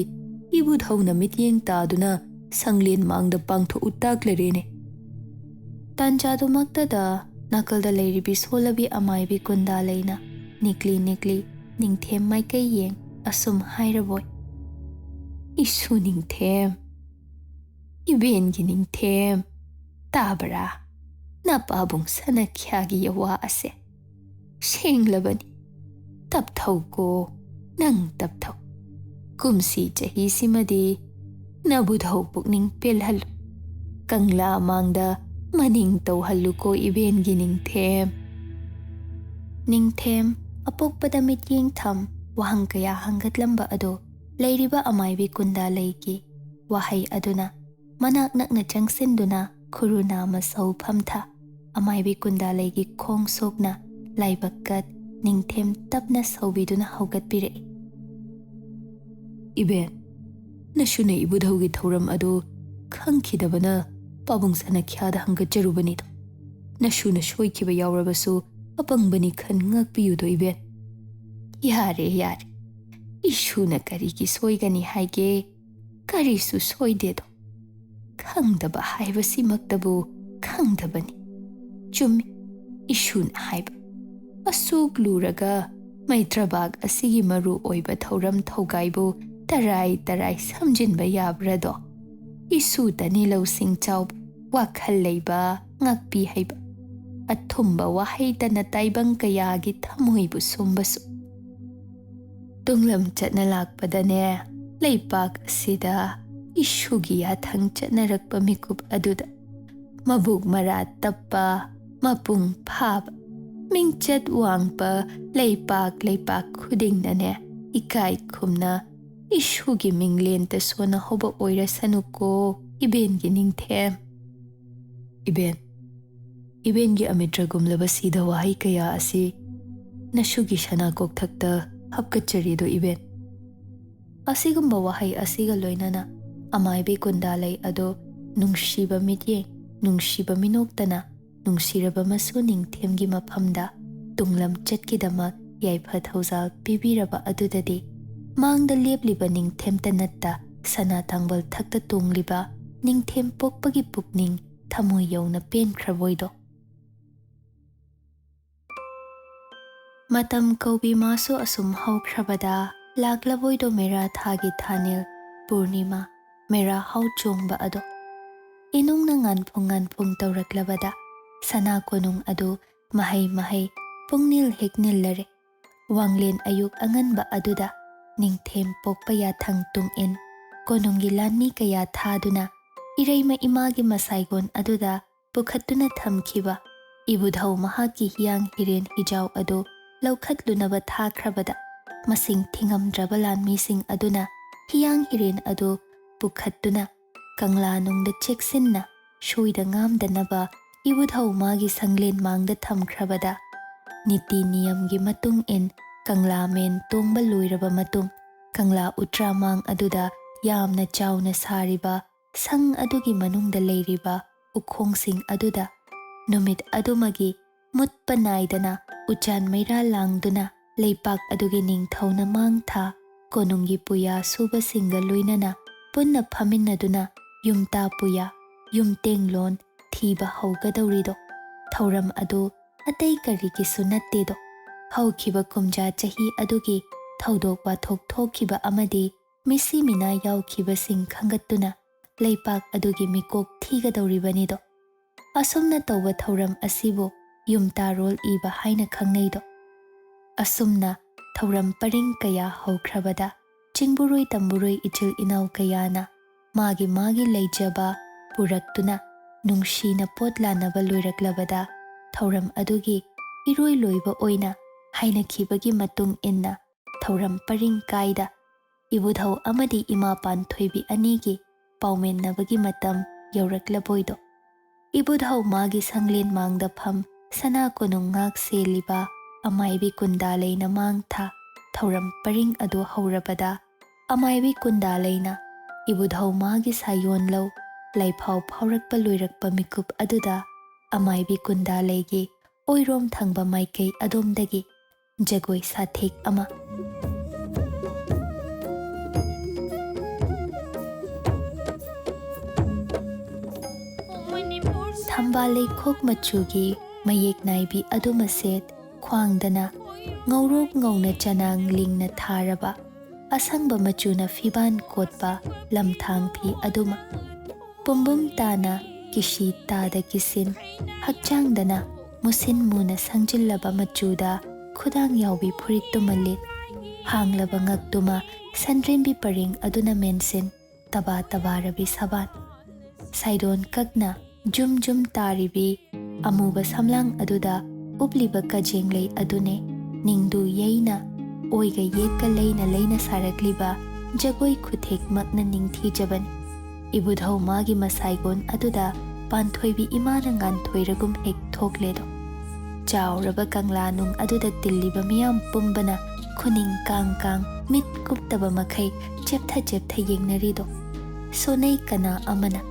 ꯏꯕꯨꯙꯧꯅ ꯃꯤꯠꯌꯦꯡ ꯇꯥꯗꯨꯅ ꯁꯪꯂꯦꯟ ꯃꯥꯡꯗ ꯄꯥꯡꯊꯣꯛꯎ ꯇꯥꯛꯂꯔꯦꯅꯦ꯫ ꯇꯥꯟꯖꯥꯗꯨꯃꯛꯇꯗ ꯅꯥꯀꯜꯗ ꯂꯩꯔꯤꯕꯤ ꯁꯣꯜꯂꯕꯤ ꯑꯃꯥꯏꯕꯤ ꯀꯨꯟꯗꯥ ꯂꯩꯅ ꯅꯤꯛꯂꯤ ꯅꯤꯛꯂꯤ ꯅꯤꯡꯊꯦꯝ ꯃꯥꯏꯀꯩ ꯌꯦꯡ ꯑꯁꯨꯝ ꯍꯥꯏꯔꯕꯣꯏ꯫ "ꯏꯁꯨ ꯅꯤꯡꯊꯦꯝ, ꯏꯕꯦꯟꯒꯤ ꯅꯤꯡꯊꯦꯝ, ꯇꯥꯕ꯭ꯔꯥ? ꯅꯄꯥꯕꯨꯡ ꯁꯅꯥꯈ꯭ꯌꯥꯒꯤ ꯌꯋꯥ ꯑꯁꯦ ꯁꯦꯡꯂꯕꯅꯤ꯫ ꯇꯞꯊꯧꯀꯣ, ꯅꯪ ꯇꯞꯊꯧ꯫ ꯀꯨꯝꯁꯤ ꯆꯍꯤꯁꯤꯃꯗꯤ ꯅꯕꯨꯙꯧ ꯄꯨꯛꯅꯤꯡ ꯄꯦꯜꯍꯜꯂꯨ꯫ ꯀꯪꯂꯥ ꯃꯥꯡꯗ ꯃꯅꯤꯡ ꯇꯧꯍꯜꯂꯨꯀꯣ ꯏꯕꯦꯟꯒꯤ ꯅꯤꯡꯊꯦꯝ꯫" ꯅꯤꯡꯊꯦꯝ ꯑꯄꯣꯛꯄꯗ ꯃꯤꯠꯌꯦꯡ ꯊꯝ ꯋꯥꯍꯪ ꯀꯌꯥ ꯍꯪꯒꯠꯂꯝꯕ ꯑꯗꯣ ꯂꯩꯔꯤꯕ ꯑꯃꯥꯏꯕꯤ ꯀꯨꯟꯗꯥ ꯂꯩꯒꯤ ꯋꯥꯍꯩ ꯑꯗꯨꯅ ꯃꯅꯥꯛ ꯅꯛꯅ ꯆꯪꯁꯤꯟꯗꯨꯅ ꯈꯨꯔꯨ ꯅꯥꯝꯃ ꯁꯧ ꯐꯝꯊ꯫ ꯑꯃꯥꯏꯕꯤ ꯀꯨꯟꯗꯥ ꯂꯩꯒꯤ ꯈꯣꯡ ꯁꯣꯛꯅ ꯂꯥꯏꯕꯛ ꯀꯠ ꯅꯤꯡꯊꯦꯝ ꯇꯞꯅ ꯁꯧꯕꯤꯗꯨꯅ ꯍꯧꯒꯠꯄꯤꯔꯛꯏ꯫ "ꯏꯕꯦꯟ, ꯅꯁꯨꯅ ꯏꯕꯨꯙꯧꯒꯤ ꯊꯧꯔꯝ ꯑꯗꯨ ꯈꯪꯈꯤꯗꯕꯅ ꯄꯥꯕꯨꯡ ꯁꯅꯥꯈ꯭ꯌꯥꯗ ꯍꯪꯒꯠꯆꯔꯨꯕꯅꯤꯗꯣ꯫ ꯅꯁꯨꯅ ꯁꯣꯏꯈꯤꯕ ꯌꯥꯎꯔꯕꯁꯨ ꯑꯄꯪꯕꯅꯤ ꯈꯟ ꯉꯥꯛꯄꯤꯌꯨꯗꯣ ꯏꯕꯦꯟ꯫" "ꯌꯥꯔꯦ, ꯌꯥꯔꯦ꯫ ꯏꯁꯨꯅ ꯀꯔꯤꯒꯤ ꯁꯣꯏꯒꯅꯤ ꯍꯥꯏꯒꯦ? ꯀꯔꯤꯁꯨ ꯁꯣꯏꯗꯦꯗꯣ꯫ ꯈꯪꯗꯕ ꯍꯥꯏꯕꯁꯤꯃꯛꯇꯕꯨ ꯈꯪꯗꯕꯅꯤ꯫ ꯆꯨꯝꯃꯤ, ꯏꯁꯨꯅ ꯍꯥꯏꯕ꯫ ꯑꯁꯨꯛ ꯂꯨꯔꯒ ꯃꯩꯇ꯭ꯔꯕꯥꯛ ꯑꯁꯤꯒꯤ ꯃꯔꯨ ꯑꯣꯏꯕ ꯊꯧꯔꯝ ꯊꯧꯒꯥꯏꯕꯨ ꯇꯔꯥꯏ ꯇꯔꯥꯏ ꯁꯝꯖꯤꯟꯕ ꯌꯥꯕ꯭ꯔꯥꯗꯣ? ꯏꯁꯨꯇꯅꯤ ꯂꯧꯁꯤꯡ ꯆꯥꯎꯕ, ꯋꯥꯈꯜ ꯂꯩꯕ, ꯉꯥꯛꯄꯤ ꯍꯩꯕ꯫ ꯑꯊꯨꯝꯕ ꯋꯥꯍꯩꯇꯅ ꯇꯥꯏꯕꯪ ꯀꯌꯥꯒꯤ ꯊꯃꯣꯏꯕꯨ ꯁꯨꯝꯕꯁꯨ꯫ ꯇꯨꯡꯂꯝ ꯆꯠꯅ ꯂꯥꯛꯄꯗꯅꯦ, ꯂꯩꯄꯥꯛ ꯑꯁꯤꯗ ꯏꯁꯨꯒꯤ ꯌꯥꯊꯪ ꯆꯠꯅꯔꯛꯄ ꯃꯤꯀꯨꯞ ꯑꯗꯨꯗ ꯃꯕꯨꯛ ꯃꯔꯥ ꯇꯞꯄ, ꯃꯄꯨꯡ ꯐꯥꯕ, ꯃꯤꯡꯆꯠ ꯋꯥꯡꯕ ꯂꯩꯄꯥꯛ, ꯂꯩꯄꯥꯛ ꯈꯨꯗꯤꯡꯅꯅꯦ, ꯏꯀꯥꯏ ꯈꯨꯝꯅ ꯏꯁꯨꯒꯤ ꯃꯤꯡꯂꯦꯟꯇ ꯁꯣꯟꯅꯍꯧꯕ ꯑꯣꯏꯔꯁꯅꯨꯀꯣ, ꯏꯕꯦꯟꯒꯤ ꯅꯤꯡꯊꯦꯝ꯫" "ꯏꯕꯦꯟ, ꯏꯕꯦꯟꯒꯤ ꯑꯃꯤꯇ꯭ꯔꯒꯨꯝꯂꯕ ꯁꯤꯗ ꯋꯥꯍꯩ ꯀꯌꯥ ꯑꯁꯤ ꯅꯁꯨꯒꯤ ꯁꯅꯥ ꯀꯣꯛꯊꯛꯇ ꯍꯥꯞꯀꯠꯆꯔꯤꯗꯣ ꯏꯕꯦꯟ꯫" ꯑꯁꯤꯒꯨꯝꯕ ꯋꯥꯍꯩ ꯑꯁꯤꯒ ꯂꯣꯏꯅꯅ ꯑꯃꯥꯏꯕꯤ ꯀꯨꯟꯗꯥ ꯂꯩ ꯑꯗꯣ ꯅꯨꯡꯁꯤꯕ ꯃꯤꯠꯌꯦꯡ, ꯅꯨꯡꯁꯤꯕ ꯃꯤꯅꯣꯛꯇꯅ ꯅꯨꯡꯁꯤꯔꯕ ꯃꯁꯨ ꯅꯤꯡꯊꯦꯝꯒꯤ ꯃꯐꯝꯗ ꯇꯨꯡꯂꯝꯆꯠꯀꯤꯗꯃꯛ ꯌꯥꯏꯐ ꯊꯧꯖꯥꯜ ꯄꯤꯕꯤꯔꯕ ꯑꯗꯨꯗꯗꯤ, ꯃꯥꯡꯗ ꯂꯦꯞꯂꯤꯕ ꯅꯤꯡꯊꯦꯝꯇ ꯅꯠꯇ ꯁꯅꯥ ꯇꯥꯡꯕꯜ ꯊꯛꯇ ꯇꯣꯡꯂꯤꯕ ꯅꯤꯡꯊꯦꯝ ꯄꯣꯛꯄꯒꯤ ꯄꯨꯛꯅꯤꯡ ꯊꯃꯣꯏ ꯌꯧꯅ ꯄꯦꯟꯈ꯭ꯔꯕꯣꯏꯗꯣ꯫ ꯃꯇꯝ ꯀꯧꯕꯤ ꯃꯥꯁꯨ ꯑꯁꯨꯝ ꯍꯧꯈ꯭ꯔꯕꯗ, ꯂꯥꯛꯂꯕꯣꯏꯗꯣ ꯃꯦꯔꯥ ꯊꯥꯒꯤ ꯊꯥꯅꯤꯜ ꯄꯨꯔꯅꯤꯃꯥ, ꯃꯦꯔꯥ ꯍꯥꯎ ꯆꯣꯡꯕ ꯑꯗꯣ꯫ ꯏꯅꯨꯡꯅ ꯉꯥꯟꯐꯨꯡ ꯉꯥꯟꯐꯨꯡ ꯇꯧꯔꯛꯂꯕꯗ, ꯁꯅꯥ ꯀꯣꯅꯨꯡ ꯑꯗꯨ ꯃꯍꯩ ꯃꯍꯩ ꯄꯨꯡꯅꯤꯜ ꯍꯦꯛ ꯅꯤꯜꯂꯔꯦ꯫ ꯋꯥꯡꯂꯦꯟ ꯑꯌꯨꯛ ꯑꯉꯟꯕ ꯑꯗꯨꯗ ꯅꯤꯡꯊꯦꯝ ꯄꯣꯛꯄ ꯌꯥꯊꯪ ꯇꯨꯡꯏꯟ ꯀꯣꯅꯨꯡꯒꯤ ꯂꯥꯟꯃꯤ ꯀꯌꯥ ꯊꯥꯗꯨꯅ ꯏꯔꯩꯃ ꯏꯃꯥꯒꯤ ꯃꯁꯥꯏꯒꯣꯟ ꯑꯗꯨꯗ ꯄꯨꯈꯠꯇꯨꯅ ꯊꯝꯈꯤꯕ ꯏꯕꯨꯙꯧ ꯃꯍꯥꯛꯀꯤ ꯍꯤꯌꯥꯡ ꯍꯤꯔꯦꯟ ꯍꯤꯖꯥꯎ ꯑꯗꯨ ꯂꯧꯈꯠꯂꯨꯅꯕ ꯊꯥꯈ꯭ꯔꯕꯗ, ꯃꯁꯤꯡ ꯊꯤꯉꯝꯗ꯭ꯔꯕ ꯂꯥꯟꯃꯤꯁꯤꯡ ꯑꯗꯨꯅ ꯍꯤꯌꯥꯡ ꯍꯤꯔꯦꯟ ꯑꯗꯨ ꯄꯨꯈꯠꯇꯨꯅ ꯀꯪꯂꯥꯅꯨꯡꯗ ꯆꯦꯛꯁꯤꯟꯅ ꯁꯣꯏꯗ ꯉꯥꯝꯗꯅꯕ ꯏꯕꯨꯙꯧ ꯃꯥꯒꯤ ꯁꯪꯂꯦꯟ ꯃꯥꯡꯗ ꯊꯝꯈ꯭ꯔꯕꯗ, ꯅꯤꯇꯤ ꯅꯤꯌꯝꯒꯤ ꯃꯇꯨꯡ ꯏꯟ ꯀꯪꯂꯥ ꯃꯦꯟ ꯇꯣꯡꯕ ꯂꯣꯏꯔꯕ ꯃꯇꯨꯡ, ꯀꯪꯂꯥ ꯎꯇ꯭ꯔꯥꯃꯥꯡ ꯑꯗꯨꯗ ꯌꯥꯝꯅ ꯆꯥꯎꯅ ꯁꯥꯔꯤꯕ ꯁꯪ ꯑꯗꯨꯒꯤ ꯃꯅꯨꯡꯗ ꯂꯩꯔꯤꯕ ꯎꯈꯣꯡꯁꯤꯡ ꯑꯗꯨꯗ ꯅꯨꯃꯤꯠ ꯑꯗꯨꯃꯒꯤ ꯃꯨꯠꯄ ꯅꯥꯏꯗꯅ ꯎꯆꯥꯟ ꯃꯩꯔꯥ ꯂꯥꯡꯗꯨꯅ ꯂꯩꯄꯥꯛ ꯑꯗꯨꯒꯤ ꯅꯤꯡꯊꯧꯅ ꯃꯥꯡ ꯊꯥ ꯀꯣꯅꯨꯡꯒꯤ ꯄꯨꯌꯥ ꯁꯨꯕꯁꯤꯡꯒ ꯂꯣꯏꯅꯅ ꯄꯨꯟꯅ ꯐꯝꯃꯤꯟꯅꯗꯨꯅ ꯌꯨꯝꯇꯥ ꯄꯨꯌꯥ, ꯌꯨꯝꯇꯦꯡꯂꯣꯟ ꯊꯤꯕ ꯍꯧꯒꯗꯧꯔꯤꯗꯣ꯫ ꯊꯧꯔꯝ ꯑꯗꯨ ꯑꯇꯩ ꯀꯔꯤꯒꯤꯁꯨ ꯅꯠꯇꯦꯗꯣ꯫ ꯍꯧꯈꯤꯕ ꯀꯨꯝꯖꯥ ꯆꯍꯤ ꯑꯗꯨꯒꯤ ꯊꯧꯗꯣꯛ ꯋꯥꯊꯣꯛ ꯊꯣꯛꯈꯤꯕ ꯑꯃꯗꯤ ꯃꯤꯁꯤ ꯃꯤꯅꯥ ꯌꯥꯎꯈꯤꯕꯁꯤꯡ ꯈꯪꯒꯠꯇꯨꯅ ꯂꯩꯄꯥꯛ ꯑꯗꯨꯒꯤ ꯃꯤꯀꯣꯛ ꯊꯤꯒꯗꯧꯔꯤꯕꯅꯤꯗꯣ꯫ ꯑꯁꯨꯝꯅ ꯇꯧꯕ ꯊꯧꯔꯝ ꯑꯁꯤꯕꯨ ꯌꯨꯝꯇꯥꯔꯣꯜ ꯏꯕ ꯍꯥꯏꯅ ꯈꯪꯅꯩꯗꯣ꯫ ꯑꯁꯨꯝꯅ ꯊꯧꯔꯝ ꯄꯔꯤꯡ ꯀꯌꯥ ꯍꯧꯈ꯭ꯔꯕꯗ ꯆꯤꯡꯕꯨꯔꯣꯏ ꯇꯝꯕꯨꯔꯣꯏ ꯏꯆꯤꯜ ꯏꯅꯥꯎ ꯀꯌꯥꯅ ꯃꯥꯒꯤ ꯃꯥꯒꯤ ꯂꯩꯖꯕ ꯄꯨꯔꯛꯇꯨꯅ ꯅꯨꯡꯁꯤꯅ ꯄꯣꯠ ꯂꯥꯟꯅꯕ ꯂꯣꯏꯔꯛꯂꯕꯗ ꯊꯧꯔꯝ ꯑꯗꯨꯒꯤ ꯏꯔꯣꯏ ꯂꯣꯏꯕ ꯑꯣꯏꯅ ꯍꯥꯏꯅꯈꯤꯕꯒꯤ ꯃꯇꯨꯡ ꯏꯟꯅ ꯊꯧꯔꯝ ꯄꯔꯤꯡ ꯀꯥꯏꯗ ꯏꯕꯨꯙꯧ ꯑꯃꯗꯤ ꯏꯃꯥ ꯄꯥꯟꯊꯣꯏꯕꯤ ꯑꯅꯤꯒꯤ ꯄꯥꯎꯃꯦꯟꯅꯕꯒꯤ ꯃꯇꯝ ꯌꯧꯔꯛꯂꯕꯣꯏꯗꯣ꯫ ꯏꯕꯨꯙꯧ ꯃꯥꯒꯤ ꯁꯪꯂꯦꯟ ꯃꯥꯡꯗ ꯐꯝ ꯁꯅꯥ ꯀꯣꯅꯨꯡ ꯉꯥꯛ ꯁꯦꯜꯂꯤꯕ ꯑꯃꯥꯏꯕꯤ ꯀꯨꯟꯗꯥꯂꯩꯅ ꯃꯥꯡ ꯊꯥ ꯊꯧꯔꯝ ꯄꯔꯤꯡ ꯑꯗꯨ ꯍꯧꯔꯕꯗ ꯑꯃꯥꯏꯕꯤ ꯀꯨꯟꯗꯥꯂꯩꯅ ꯏꯕꯨꯙꯧ ꯃꯥꯒꯤ ꯁꯥꯌꯣꯟ ꯂꯧ ꯂꯥꯏꯐꯥꯎ ꯐꯥꯎꯔꯛꯄ ꯂꯣꯏꯔꯛꯄ ꯃꯤꯀꯨꯞ ꯑꯗꯨꯗ ꯑꯃꯥꯏꯕꯤ ꯀꯨꯟꯗꯥꯂꯩꯒꯤ ꯑꯣꯏꯔꯣꯝ ꯊꯪꯕ ꯃꯥꯏꯀꯩ ꯑꯗꯣꯝꯗꯒꯤ ꯖꯒꯣꯏ ꯁꯥꯊꯦꯛ ꯑꯃ꯫ ꯊꯝꯕꯥꯜ ꯂꯩꯈꯣꯛ ꯃꯆꯨꯒꯤ ꯃꯌꯦꯛ ꯅꯥꯏꯕꯤ ꯑꯗꯨꯃ ꯁꯦꯠ ꯈ꯭ꯋꯥꯡꯗꯅ ꯉꯧꯔꯣꯛ ꯉꯧꯅ ꯆꯅꯥꯡ ꯂꯤꯡꯅ ꯊꯥꯔꯕ ꯑꯁꯪꯕ ꯃꯆꯨꯅ ꯐꯤꯕꯥꯟ ꯀꯣꯠꯄ ꯂꯝꯊꯥꯡ ꯐꯤ ꯑꯗꯨꯃ꯫ ꯄꯨꯝꯕꯨꯝ ꯇꯥꯅ ꯀꯤꯁꯤ ꯇꯥꯗ ꯀꯤꯁꯤꯟ ꯍꯛꯆꯥꯡꯗꯅ ꯃꯨꯁꯤꯟ ꯃꯨꯅ ꯁꯪꯖꯤꯜꯂꯕ ꯃꯆꯨꯗ ꯈꯨꯗꯥꯡ ꯌꯥꯎꯕꯤ ꯐꯨꯔꯤꯠꯇꯨꯃ ꯂꯤꯠ꯫ ꯍꯥꯡꯂꯕ ꯉꯛꯇꯨꯃ ꯁꯟꯗ꯭ꯔꯦꯝꯕꯤ ꯄꯔꯦꯡ ꯑꯗꯨꯅ ꯃꯦꯟꯁꯤꯟ ꯇꯕꯥ ꯇꯕꯥꯔꯕꯤ ꯁꯕꯥꯟ꯫ ꯁꯥꯏꯗꯣꯟ ꯀꯛꯅ ꯖꯨꯝ ꯖꯨꯝ ꯇꯥꯔꯤꯕꯤ ꯑꯃꯨꯕ ꯁꯝꯂꯥꯡ ꯑꯗꯨꯗ ꯎꯞꯂꯤꯕ ꯀꯖꯦꯡꯂꯩ ꯑꯗꯨꯅꯦ ꯅꯤꯡꯗꯨ ꯌꯩꯅ ꯑꯣꯏꯒ ꯌꯦꯛꯀ ꯂꯩꯅ ꯂꯩꯅ ꯁꯥꯔꯛꯂꯤꯕ ꯖꯒꯣꯏ ꯈꯨꯊꯦꯛꯃꯛꯅ ꯅꯤꯡꯊꯤꯖꯕꯅꯤ꯫ ꯏꯕꯨꯙꯧ ꯃꯥꯒꯤ ꯃꯁꯥꯏꯒꯣꯟ ꯑꯗꯨꯗ ꯄꯥꯟꯊꯣꯏꯕꯤ ꯏꯃꯥꯅ ꯉꯥꯟꯊꯣꯏꯔꯒꯨꯝ ꯍꯦꯛ ꯊꯣꯛꯂꯦꯗꯣ꯫ ꯆꯥꯎꯔꯕ ꯀꯪꯂꯥ ꯅꯨꯡ ꯑꯗꯨꯗ ꯇꯤꯜꯂꯤꯕ ꯃꯤꯌꯥꯝ ꯄꯨꯝꯕꯅ ꯈꯨꯅꯤꯡ ꯀꯥꯡ ꯀꯥꯡ, ꯃꯤꯠ ꯀꯨꯞꯇꯕ ꯃꯈꯩ ꯆꯦꯞꯊ ꯆꯦꯞꯊ ꯌꯦꯡꯅꯔꯤꯗꯣ꯫ ꯁꯣꯟꯅꯩ ꯀꯅꯥ ꯑꯃꯅ,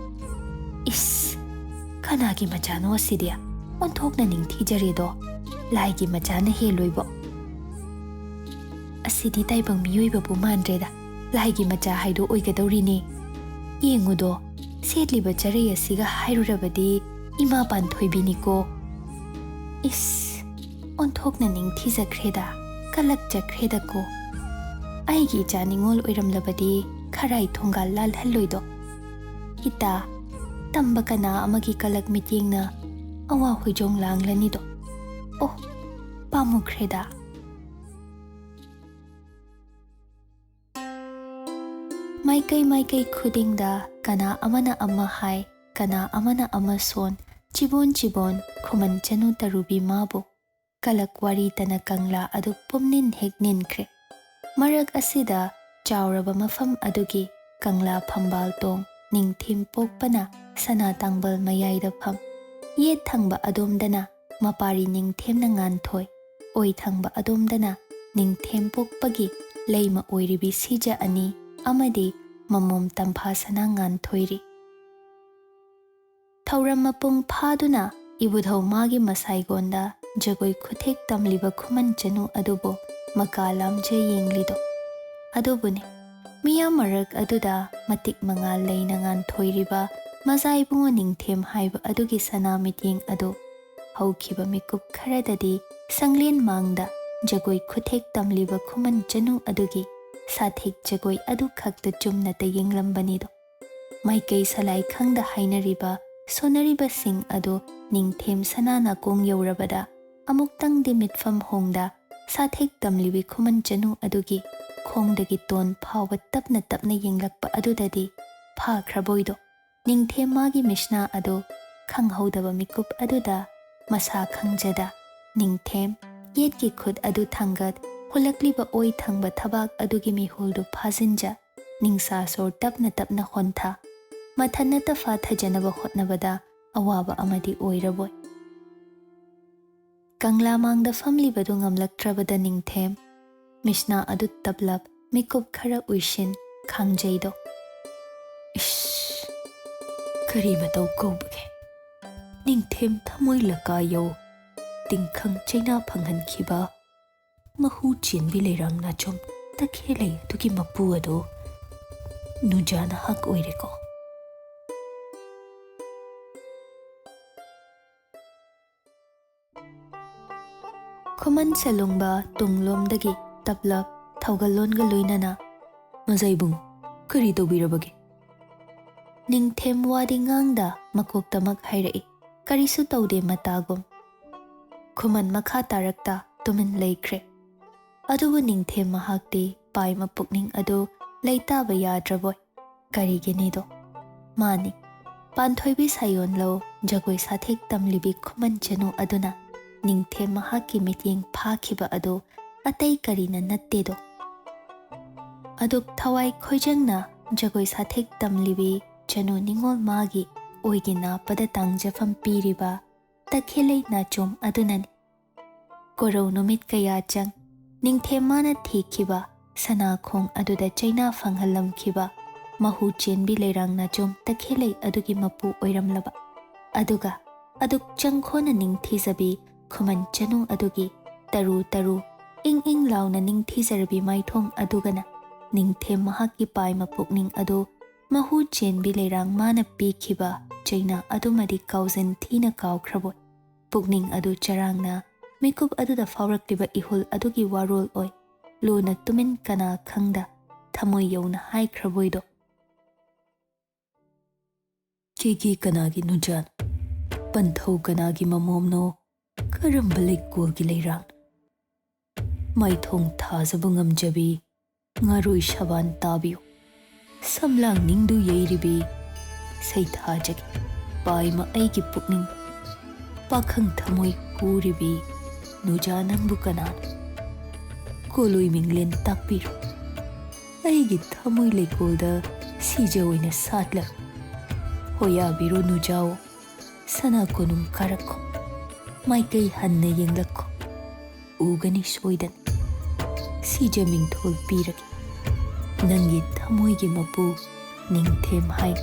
"ꯏꯁ, ꯀꯅꯥꯒꯤ ꯃꯆꯥꯅꯣ ꯑꯁꯤꯗꯤ? ꯑꯣꯟꯊꯣꯛꯅ ꯅꯤꯡꯊꯤꯖꯔꯦꯗꯣ꯫ ꯂꯥꯏꯒꯤ ꯃꯆꯥꯅ ꯍꯦꯜꯂꯣꯏꯕꯣ꯫ ꯑꯁꯤꯗꯤ ꯇꯥꯏꯕꯪ ꯃꯤꯑꯣꯏꯕꯕꯨ ꯃꯥꯟꯗ꯭ꯔꯦꯗ꯫ ꯂꯥꯏꯒꯤ ꯃꯆꯥ ꯍꯥꯏꯗꯣ ꯑꯣꯏꯒꯗꯧꯔꯤꯅꯦ꯫ ꯌꯦꯡꯉꯨꯗꯣ, ꯁꯦꯠꯂꯤꯕ ꯆꯔꯩ ꯑꯁꯤꯒ ꯍꯥꯏꯔꯨꯔꯕꯗꯤ ꯏꯃꯥ ꯄꯥꯟꯊꯣꯏꯕꯤꯅꯤꯀꯣ꯫ ꯏꯁ, ꯑꯣꯟꯊꯣꯛꯅ ꯅꯤꯡꯊꯤꯖꯈ꯭ꯔꯦꯗ, ꯀꯂꯛꯆꯈ꯭ꯔꯦꯗꯀꯣ꯫ ꯑꯩꯒꯤ ꯏꯆꯥ ꯅꯤꯉꯣꯜ ꯑꯣꯏꯔꯝꯂꯕꯗꯤ ꯈꯔꯥꯏ ꯊꯣꯡꯒꯥꯜ ꯂꯥꯜꯍꯜꯂꯣꯏꯗꯣ꯫ ꯏꯇꯥ, ꯇꯝꯕ ꯀꯅꯥ ꯑꯃꯒꯤ ꯀꯂꯛ ꯃꯤꯠꯌꯦꯡꯅ ꯑꯋꯥ ꯍꯣꯏꯖꯣꯡ ꯂꯥꯡꯂꯅꯤꯗꯣ꯫ ꯑꯣ, ꯄꯥꯝꯃꯨꯈ꯭ꯔꯦꯗ"꯫ ꯃꯥꯏꯀꯩ ꯃꯥꯏꯀꯩ ꯈꯨꯗꯤꯡꯗ ꯀꯅꯥ ꯑꯃꯅ ꯑꯃ ꯍꯥꯏ, ꯀꯅꯥ ꯑꯃꯅ ꯑꯃ ꯁꯣꯟ, ꯆꯤꯕꯣꯟ ꯆꯤꯕꯣꯟ ꯈꯨꯃꯟ ꯆꯅꯨ ꯇꯔꯨꯕꯤ ꯃꯥꯕꯨ꯫ ꯀꯂꯛ ꯋꯥꯔꯤꯇꯅ ꯀꯪꯂꯥ ꯑꯗꯨ ꯄꯨꯝꯅꯤꯟ ꯍꯦꯛ ꯅꯤꯟꯈ꯭ꯔꯦ꯫ ꯃꯔꯛ ꯑꯁꯤꯗ ꯆꯥꯎꯔꯕ ꯃꯐꯝ ꯑꯗꯨꯒꯤ ꯀꯪꯂꯥ ꯐꯝꯕꯥꯜ ꯇꯣꯡ ꯅꯤꯡꯊꯦꯝ ꯄꯣꯛꯄꯅ ꯁꯅꯥ ꯇꯥꯡꯕꯜ ꯃꯌꯥꯏꯗ ꯐꯝ, ꯌꯦꯠ ꯊꯪꯕ ꯑꯗꯣꯝꯗꯅ ꯃꯄꯥꯔꯤ ꯅꯤꯡꯊꯦꯝꯅ ꯉꯥꯟꯊꯣꯏ, ꯑꯣꯏ ꯊꯪꯕ ꯑꯗꯣꯝꯗꯅ ꯅꯤꯡꯊꯦꯝ ꯄꯣꯛꯄꯒꯤ ꯂꯩꯃ ꯑꯣꯏꯔꯤꯕꯤ ꯁꯤꯖ ꯑꯅꯤ ꯑꯃꯗꯤ ꯃꯃꯣꯝ ꯇꯝꯐꯥ ꯁꯅꯥ ꯉꯥꯟꯊꯣꯏꯔꯤ꯫ ꯊꯧꯔꯝ ꯃꯄꯨꯡ ꯐꯥꯗꯨꯅ ꯏꯕꯨꯙꯧ ꯃꯥꯒꯤ ꯃꯁꯥꯏꯒꯣꯟꯗ ꯖꯒꯣꯏ ꯈꯨꯊꯦꯛ ꯇꯝꯂꯤꯕ ꯈꯨꯃꯟ ꯆꯅꯨ ꯑꯗꯨꯕꯨ ꯃꯀꯥ ꯂꯥꯝꯖ ꯌꯦꯡꯂꯤꯗꯣ꯫ ꯑꯗꯨꯕꯨꯅꯦ, ꯃꯤꯌꯥꯝ ꯃꯔꯛ ꯑꯗꯨꯗ ꯃꯇꯤꯛ ꯃꯉꯥꯜ ꯂꯩꯅ ꯉꯥꯟꯊꯣꯏꯔꯤꯕ ꯃꯖꯥ ꯏꯕꯨꯡꯉꯣ ꯅꯤꯡꯊꯦꯝ ꯍꯥꯏꯕ ꯑꯗꯨꯒꯤ ꯁꯅꯥ ꯃꯤꯠꯌꯦꯡ ꯑꯗꯨ ꯍꯧꯈꯤꯕ ꯃꯤꯀꯨꯞ ꯈꯔꯗꯗꯤ ꯁꯪꯂꯦꯟ ꯃꯥꯡꯗ ꯖꯒꯣꯏ ꯈꯨꯊꯦꯛ ꯇꯝꯂꯤꯕ ꯈꯨꯃꯟ ꯆꯅꯨ ꯑꯗꯨꯒꯤ ꯁꯥꯊꯦꯛ ꯖꯒꯣꯏ ꯑꯗꯨ ꯈꯛꯇ ꯆꯨꯝꯅꯇ ꯌꯦꯡꯂꯝꯕꯅꯤꯗꯣ꯫ ꯃꯥꯏꯀꯩ ꯁꯂꯥꯏ ꯈꯪꯗ ꯍꯥꯏꯅꯔꯤꯕ ꯁꯣꯟꯅꯔꯤꯕꯁꯤꯡ ꯑꯗꯨ ꯅꯤꯡꯊꯦꯝ ꯁꯅꯥ ꯅꯥꯀꯣꯡ ꯌꯧꯔꯕꯗ ꯑꯃꯨꯛꯇꯪꯗꯤ ꯃꯤꯠꯐꯝ ꯍꯣꯡꯗ ꯁꯥꯊꯦꯛ ꯇꯝꯂꯤꯕꯤ ꯈꯨꯃꯟ ꯆꯅꯨ ꯑꯗꯨꯒꯤ ꯈꯣꯡꯗꯒꯤ ꯇꯣꯟ ꯐꯥꯎꯕ ꯇꯞꯅ ꯇꯞꯅ ꯌꯦꯡꯂꯛꯄ ꯑꯗꯨꯗꯗꯤ ꯐꯥꯈ꯭ꯔꯕꯣꯏꯗꯣ꯫ ꯅꯤꯡꯊꯦꯝ ꯃꯥꯒꯤ ꯃꯤꯁꯅꯥ ꯑꯗꯨ ꯈꯪꯍꯧꯗꯕ ꯃꯤꯀꯨꯞ ꯑꯗꯨꯗ ꯃꯁꯥ ꯈꯪꯖꯗ ꯅꯤꯡꯊꯦꯝ ꯌꯦꯠꯀꯤ ꯈꯨꯠ ꯑꯗꯨ ꯊꯥꯡꯒꯠ ꯍꯨꯜꯂꯛꯂꯤꯕ ꯑꯣꯏ ꯊꯪꯕ ꯊꯕꯥꯛ ꯑꯗꯨꯒꯤ ꯃꯤꯍꯨꯜꯗꯨ ꯐꯥꯖꯤꯟꯖ ꯅꯤꯡꯁꯥ ꯁꯣꯔ ꯇꯞꯅ ꯇꯞꯅ ꯍꯣꯟꯊ ꯃꯊꯟꯅꯇ ꯐꯥꯊꯖꯅꯕ ꯍꯣꯠꯅꯕꯗ ꯑꯋꯥꯕ ꯑꯃꯗꯤ ꯑꯣꯏꯔꯕꯣꯏ꯫ ꯀꯪꯂꯥ ꯃꯥꯡꯗ ꯐꯝꯂꯤꯕꯗꯨ ꯉꯝꯂꯛꯇ꯭ꯔꯕꯗ ꯅꯤꯡꯊꯦꯝ, ꯃꯤꯁꯅꯥ ꯑꯗꯨ ꯇꯞꯂꯞ ꯃꯤꯀꯨꯞ ꯈꯔ ꯎꯏꯁꯤꯟ ꯈꯥꯡꯖꯩꯗꯣ꯫ ꯏꯁ! ꯀꯔꯤ ꯃꯇꯧ ꯀꯧꯕꯒꯦ? ꯅꯤꯡꯊꯦꯝ ꯊꯃꯣꯏ ꯂꯀꯥ ꯌꯧ ꯇꯤꯡꯈꯪ ꯆꯩꯅꯥ ꯐꯪꯍꯟꯈꯤꯕ ꯃꯍꯨ ꯆꯦꯟꯕꯤ ꯂꯩꯔꯥꯡ ꯅꯥꯆꯣꯝ ꯇꯈꯦꯜꯂꯩ ꯑꯗꯨꯒꯤ ꯃꯄꯨ ꯑꯗꯨ ꯅꯨꯖꯥ ꯅꯍꯥꯛ ꯑꯣꯏꯔꯦꯀꯣ꯫ ꯈꯨꯃꯟ ꯁꯦꯂꯨꯡꯕ ꯇꯨꯡꯂꯣꯝꯗꯒꯤ ꯇꯞꯂꯞ ꯊꯧꯒꯜꯂꯣꯟꯒ ꯂꯣꯏꯅꯅ, "ꯃꯖꯥꯏꯕꯨꯡ, ꯀꯔꯤ ꯇꯧꯕꯤꯔꯕꯒꯦ?" ꯅꯤꯡꯊꯦꯝ ꯋꯥꯗꯤ ꯉꯥꯡꯗ ꯃꯀꯣꯛꯇꯃꯛ ꯍꯥꯏꯔꯛꯏ, ꯀꯔꯤꯁꯨ ꯇꯧꯗꯦ ꯃꯇꯥꯒꯨꯝ꯫ ꯈꯨꯃꯟ ꯃꯈꯥ ꯇꯥꯔꯛꯇ ꯇꯨꯃꯤꯟ ꯂꯩꯈ꯭ꯔꯦ꯫ ꯑꯗꯨꯕꯨ ꯅꯤꯡꯊꯦꯝ ꯃꯍꯥꯛꯇꯤ ꯄꯥꯏꯃ ꯄꯨꯛꯅꯤꯡ ꯑꯗꯨ ꯂꯩꯇꯥꯕ ꯌꯥꯗ꯭ꯔꯕꯣꯏ꯫ ꯀꯔꯤꯒꯤꯅꯤꯗꯣ? ꯃꯥꯅꯤ, ꯄꯥꯟꯊꯣꯏꯕꯤ ꯁꯥꯌꯣꯟꯂꯧ ꯖꯒꯣꯏ ꯁꯥꯊꯦꯛ ꯇꯝꯂꯤꯕꯤ ꯈꯨꯃꯟ ꯆꯅꯨ ꯑꯗꯨꯅ ꯅꯤꯡꯊꯦꯝ ꯃꯍꯥꯛꯀꯤ ꯃꯤꯠꯌꯦꯡ ꯐꯥꯈꯤꯕ ꯑꯗꯨ ꯑꯇꯩ ꯀꯔꯤꯅ ꯅꯠꯇꯦꯗꯣ꯫ ꯑꯗꯨꯛ ꯊꯋꯥꯏ ꯈꯣꯏꯖꯪꯅ ꯖꯒꯣꯏ ꯁꯥꯊꯦꯛ ꯇꯝꯂꯤꯕꯤ ꯆꯅꯨ ꯅꯤꯉꯣꯜ ꯃꯥꯒꯤ ꯑꯣꯏꯒꯤ ꯅꯥꯞꯄꯗ ꯇꯥꯡꯖꯐꯝ ꯄꯤꯔꯤꯕ ꯇꯈꯦꯜꯂꯩ ꯅꯥꯆꯣꯝ ꯑꯗꯨꯅꯅꯤ꯫ ꯀꯣꯔꯧ ꯅꯨꯃꯤꯠ ꯀꯌꯥ ꯆꯪ ꯅꯤꯡꯊꯦꯝ ꯃꯥꯅ ꯊꯤꯈꯤꯕ ꯁꯅꯥꯈꯣꯡ ꯑꯗꯨꯗ ꯆꯩꯅꯥ ꯐꯪꯍꯜꯂꯝꯈꯤꯕ ꯃꯍꯨ ꯆꯦꯟꯕꯤ ꯂꯩꯔꯥꯡ ꯅꯥꯆꯣꯝ ꯇꯈꯦꯜꯂꯩ ꯑꯗꯨꯒꯤ ꯃꯄꯨ ꯑꯣꯏꯔꯝꯂꯕ, ꯑꯗꯨꯒ ꯑꯗꯨꯛ ꯆꯪꯈꯣꯟꯅ ꯅꯤꯡꯊꯤꯖꯕꯤ ꯈꯨꯃꯟ ꯆꯅꯨ ꯑꯗꯨꯒꯤ ꯇꯔꯨ ꯇꯔꯨ ꯏꯪ ꯏꯪ ꯂꯥꯎꯅ ꯅꯤꯡꯊꯤꯖꯔꯕꯤ ꯃꯥꯏꯊꯣꯡ ꯑꯗꯨꯒꯅ ꯅꯤꯡꯊꯦꯝ ꯃꯍꯥꯛꯀꯤ ꯄꯥꯏꯃ ꯄꯨꯛꯅꯤꯡ ꯑꯗꯨ ꯃꯍꯨ ꯆꯦꯟꯕꯤ ꯂꯩꯔꯥꯡ ꯃꯥꯅ ꯄꯤꯈꯤꯕ ꯆꯩꯅꯥ ꯑꯗꯨꯃꯗꯤ ꯀꯥꯎꯖꯟ ꯊꯤꯅ ꯀꯥꯎꯈ꯭ꯔꯕꯣꯏ꯫ ꯄꯨꯛꯅꯤꯡ ꯑꯗꯨ ꯆꯔꯥꯡꯅ ꯃꯤꯀꯨꯞ ꯑꯗꯨꯗ ꯐꯥꯎꯔꯛꯂꯤꯕ ꯏꯍꯨꯜ ꯑꯗꯨꯒꯤ ꯋꯥꯔꯣꯜ ꯑꯣꯏ꯫ ꯂꯨꯅ ꯇꯨꯃꯤꯟ ꯀꯅꯥ ꯈꯪꯗ ꯊꯃꯣꯏ ꯌꯧꯅ ꯍꯥꯏꯈ꯭ꯔꯕꯣꯏꯗꯣ꯫ ꯀꯦꯒꯤ ꯀꯅꯥꯒꯤ ꯅꯨꯖꯥꯅꯣ? ꯄꯟꯊꯧ ꯀꯅꯥꯒꯤ ꯃꯃꯣꯝꯅꯣ? ꯀꯔꯝꯕ ꯂꯩꯀꯣꯜꯒꯤ ꯂꯩꯔꯥꯡꯅꯣ? ꯃꯥꯏꯊꯣꯡ ꯊꯥꯖꯕ ꯉꯝꯖꯕꯤ ꯉꯥꯔꯣꯏ ꯁꯕꯥꯟ ꯇꯥꯕꯤꯌꯨ꯫ ꯁꯝꯂꯥꯡ ꯅꯤꯡꯗꯨ ꯌꯩꯔꯤꯕꯤ ꯁꯩꯊꯥꯖꯒꯦ ꯄꯥꯏꯃ ꯑꯩꯒꯤ ꯄꯨꯛꯅꯤꯡ꯫ ꯄꯥꯈꯪ ꯊꯃꯣꯏ ꯍꯨꯔꯤꯕꯤ ꯅꯨꯖꯥ ꯅꯪꯕꯨ ꯀꯅꯥꯅꯣ? ꯀꯣꯂꯣꯏ ꯃꯤꯡꯂꯦꯟ ꯇꯥꯛꯄꯤꯔꯣ꯫ ꯑꯩꯒꯤ ꯊꯃꯣꯏ ꯂꯩꯀꯣꯜꯗ ꯁꯤꯖ ꯑꯣꯏꯅ ꯁꯥꯠꯂ ꯍꯣꯌꯥꯕꯤꯔꯣ ꯅꯨꯖꯥꯑꯣ꯫ ꯁꯅꯥ ꯀꯣꯅꯨꯡ ꯀꯥꯔꯛꯈꯣ꯫ ꯃꯥꯏꯀꯩ ꯍꯟꯅ ꯌꯦꯡꯂꯛꯈꯣ꯫ ꯎꯒꯅꯤ ꯁꯣꯏꯗꯅ꯫ ꯁꯤꯖ ꯃꯤꯡꯊꯣꯜ ꯄꯤꯔꯒꯦ꯫ ꯅꯪꯒꯤ ꯊꯃꯣꯏꯒꯤ ꯃꯄꯨ ꯅꯤꯡꯊꯦꯝ ꯍꯥꯏ꯫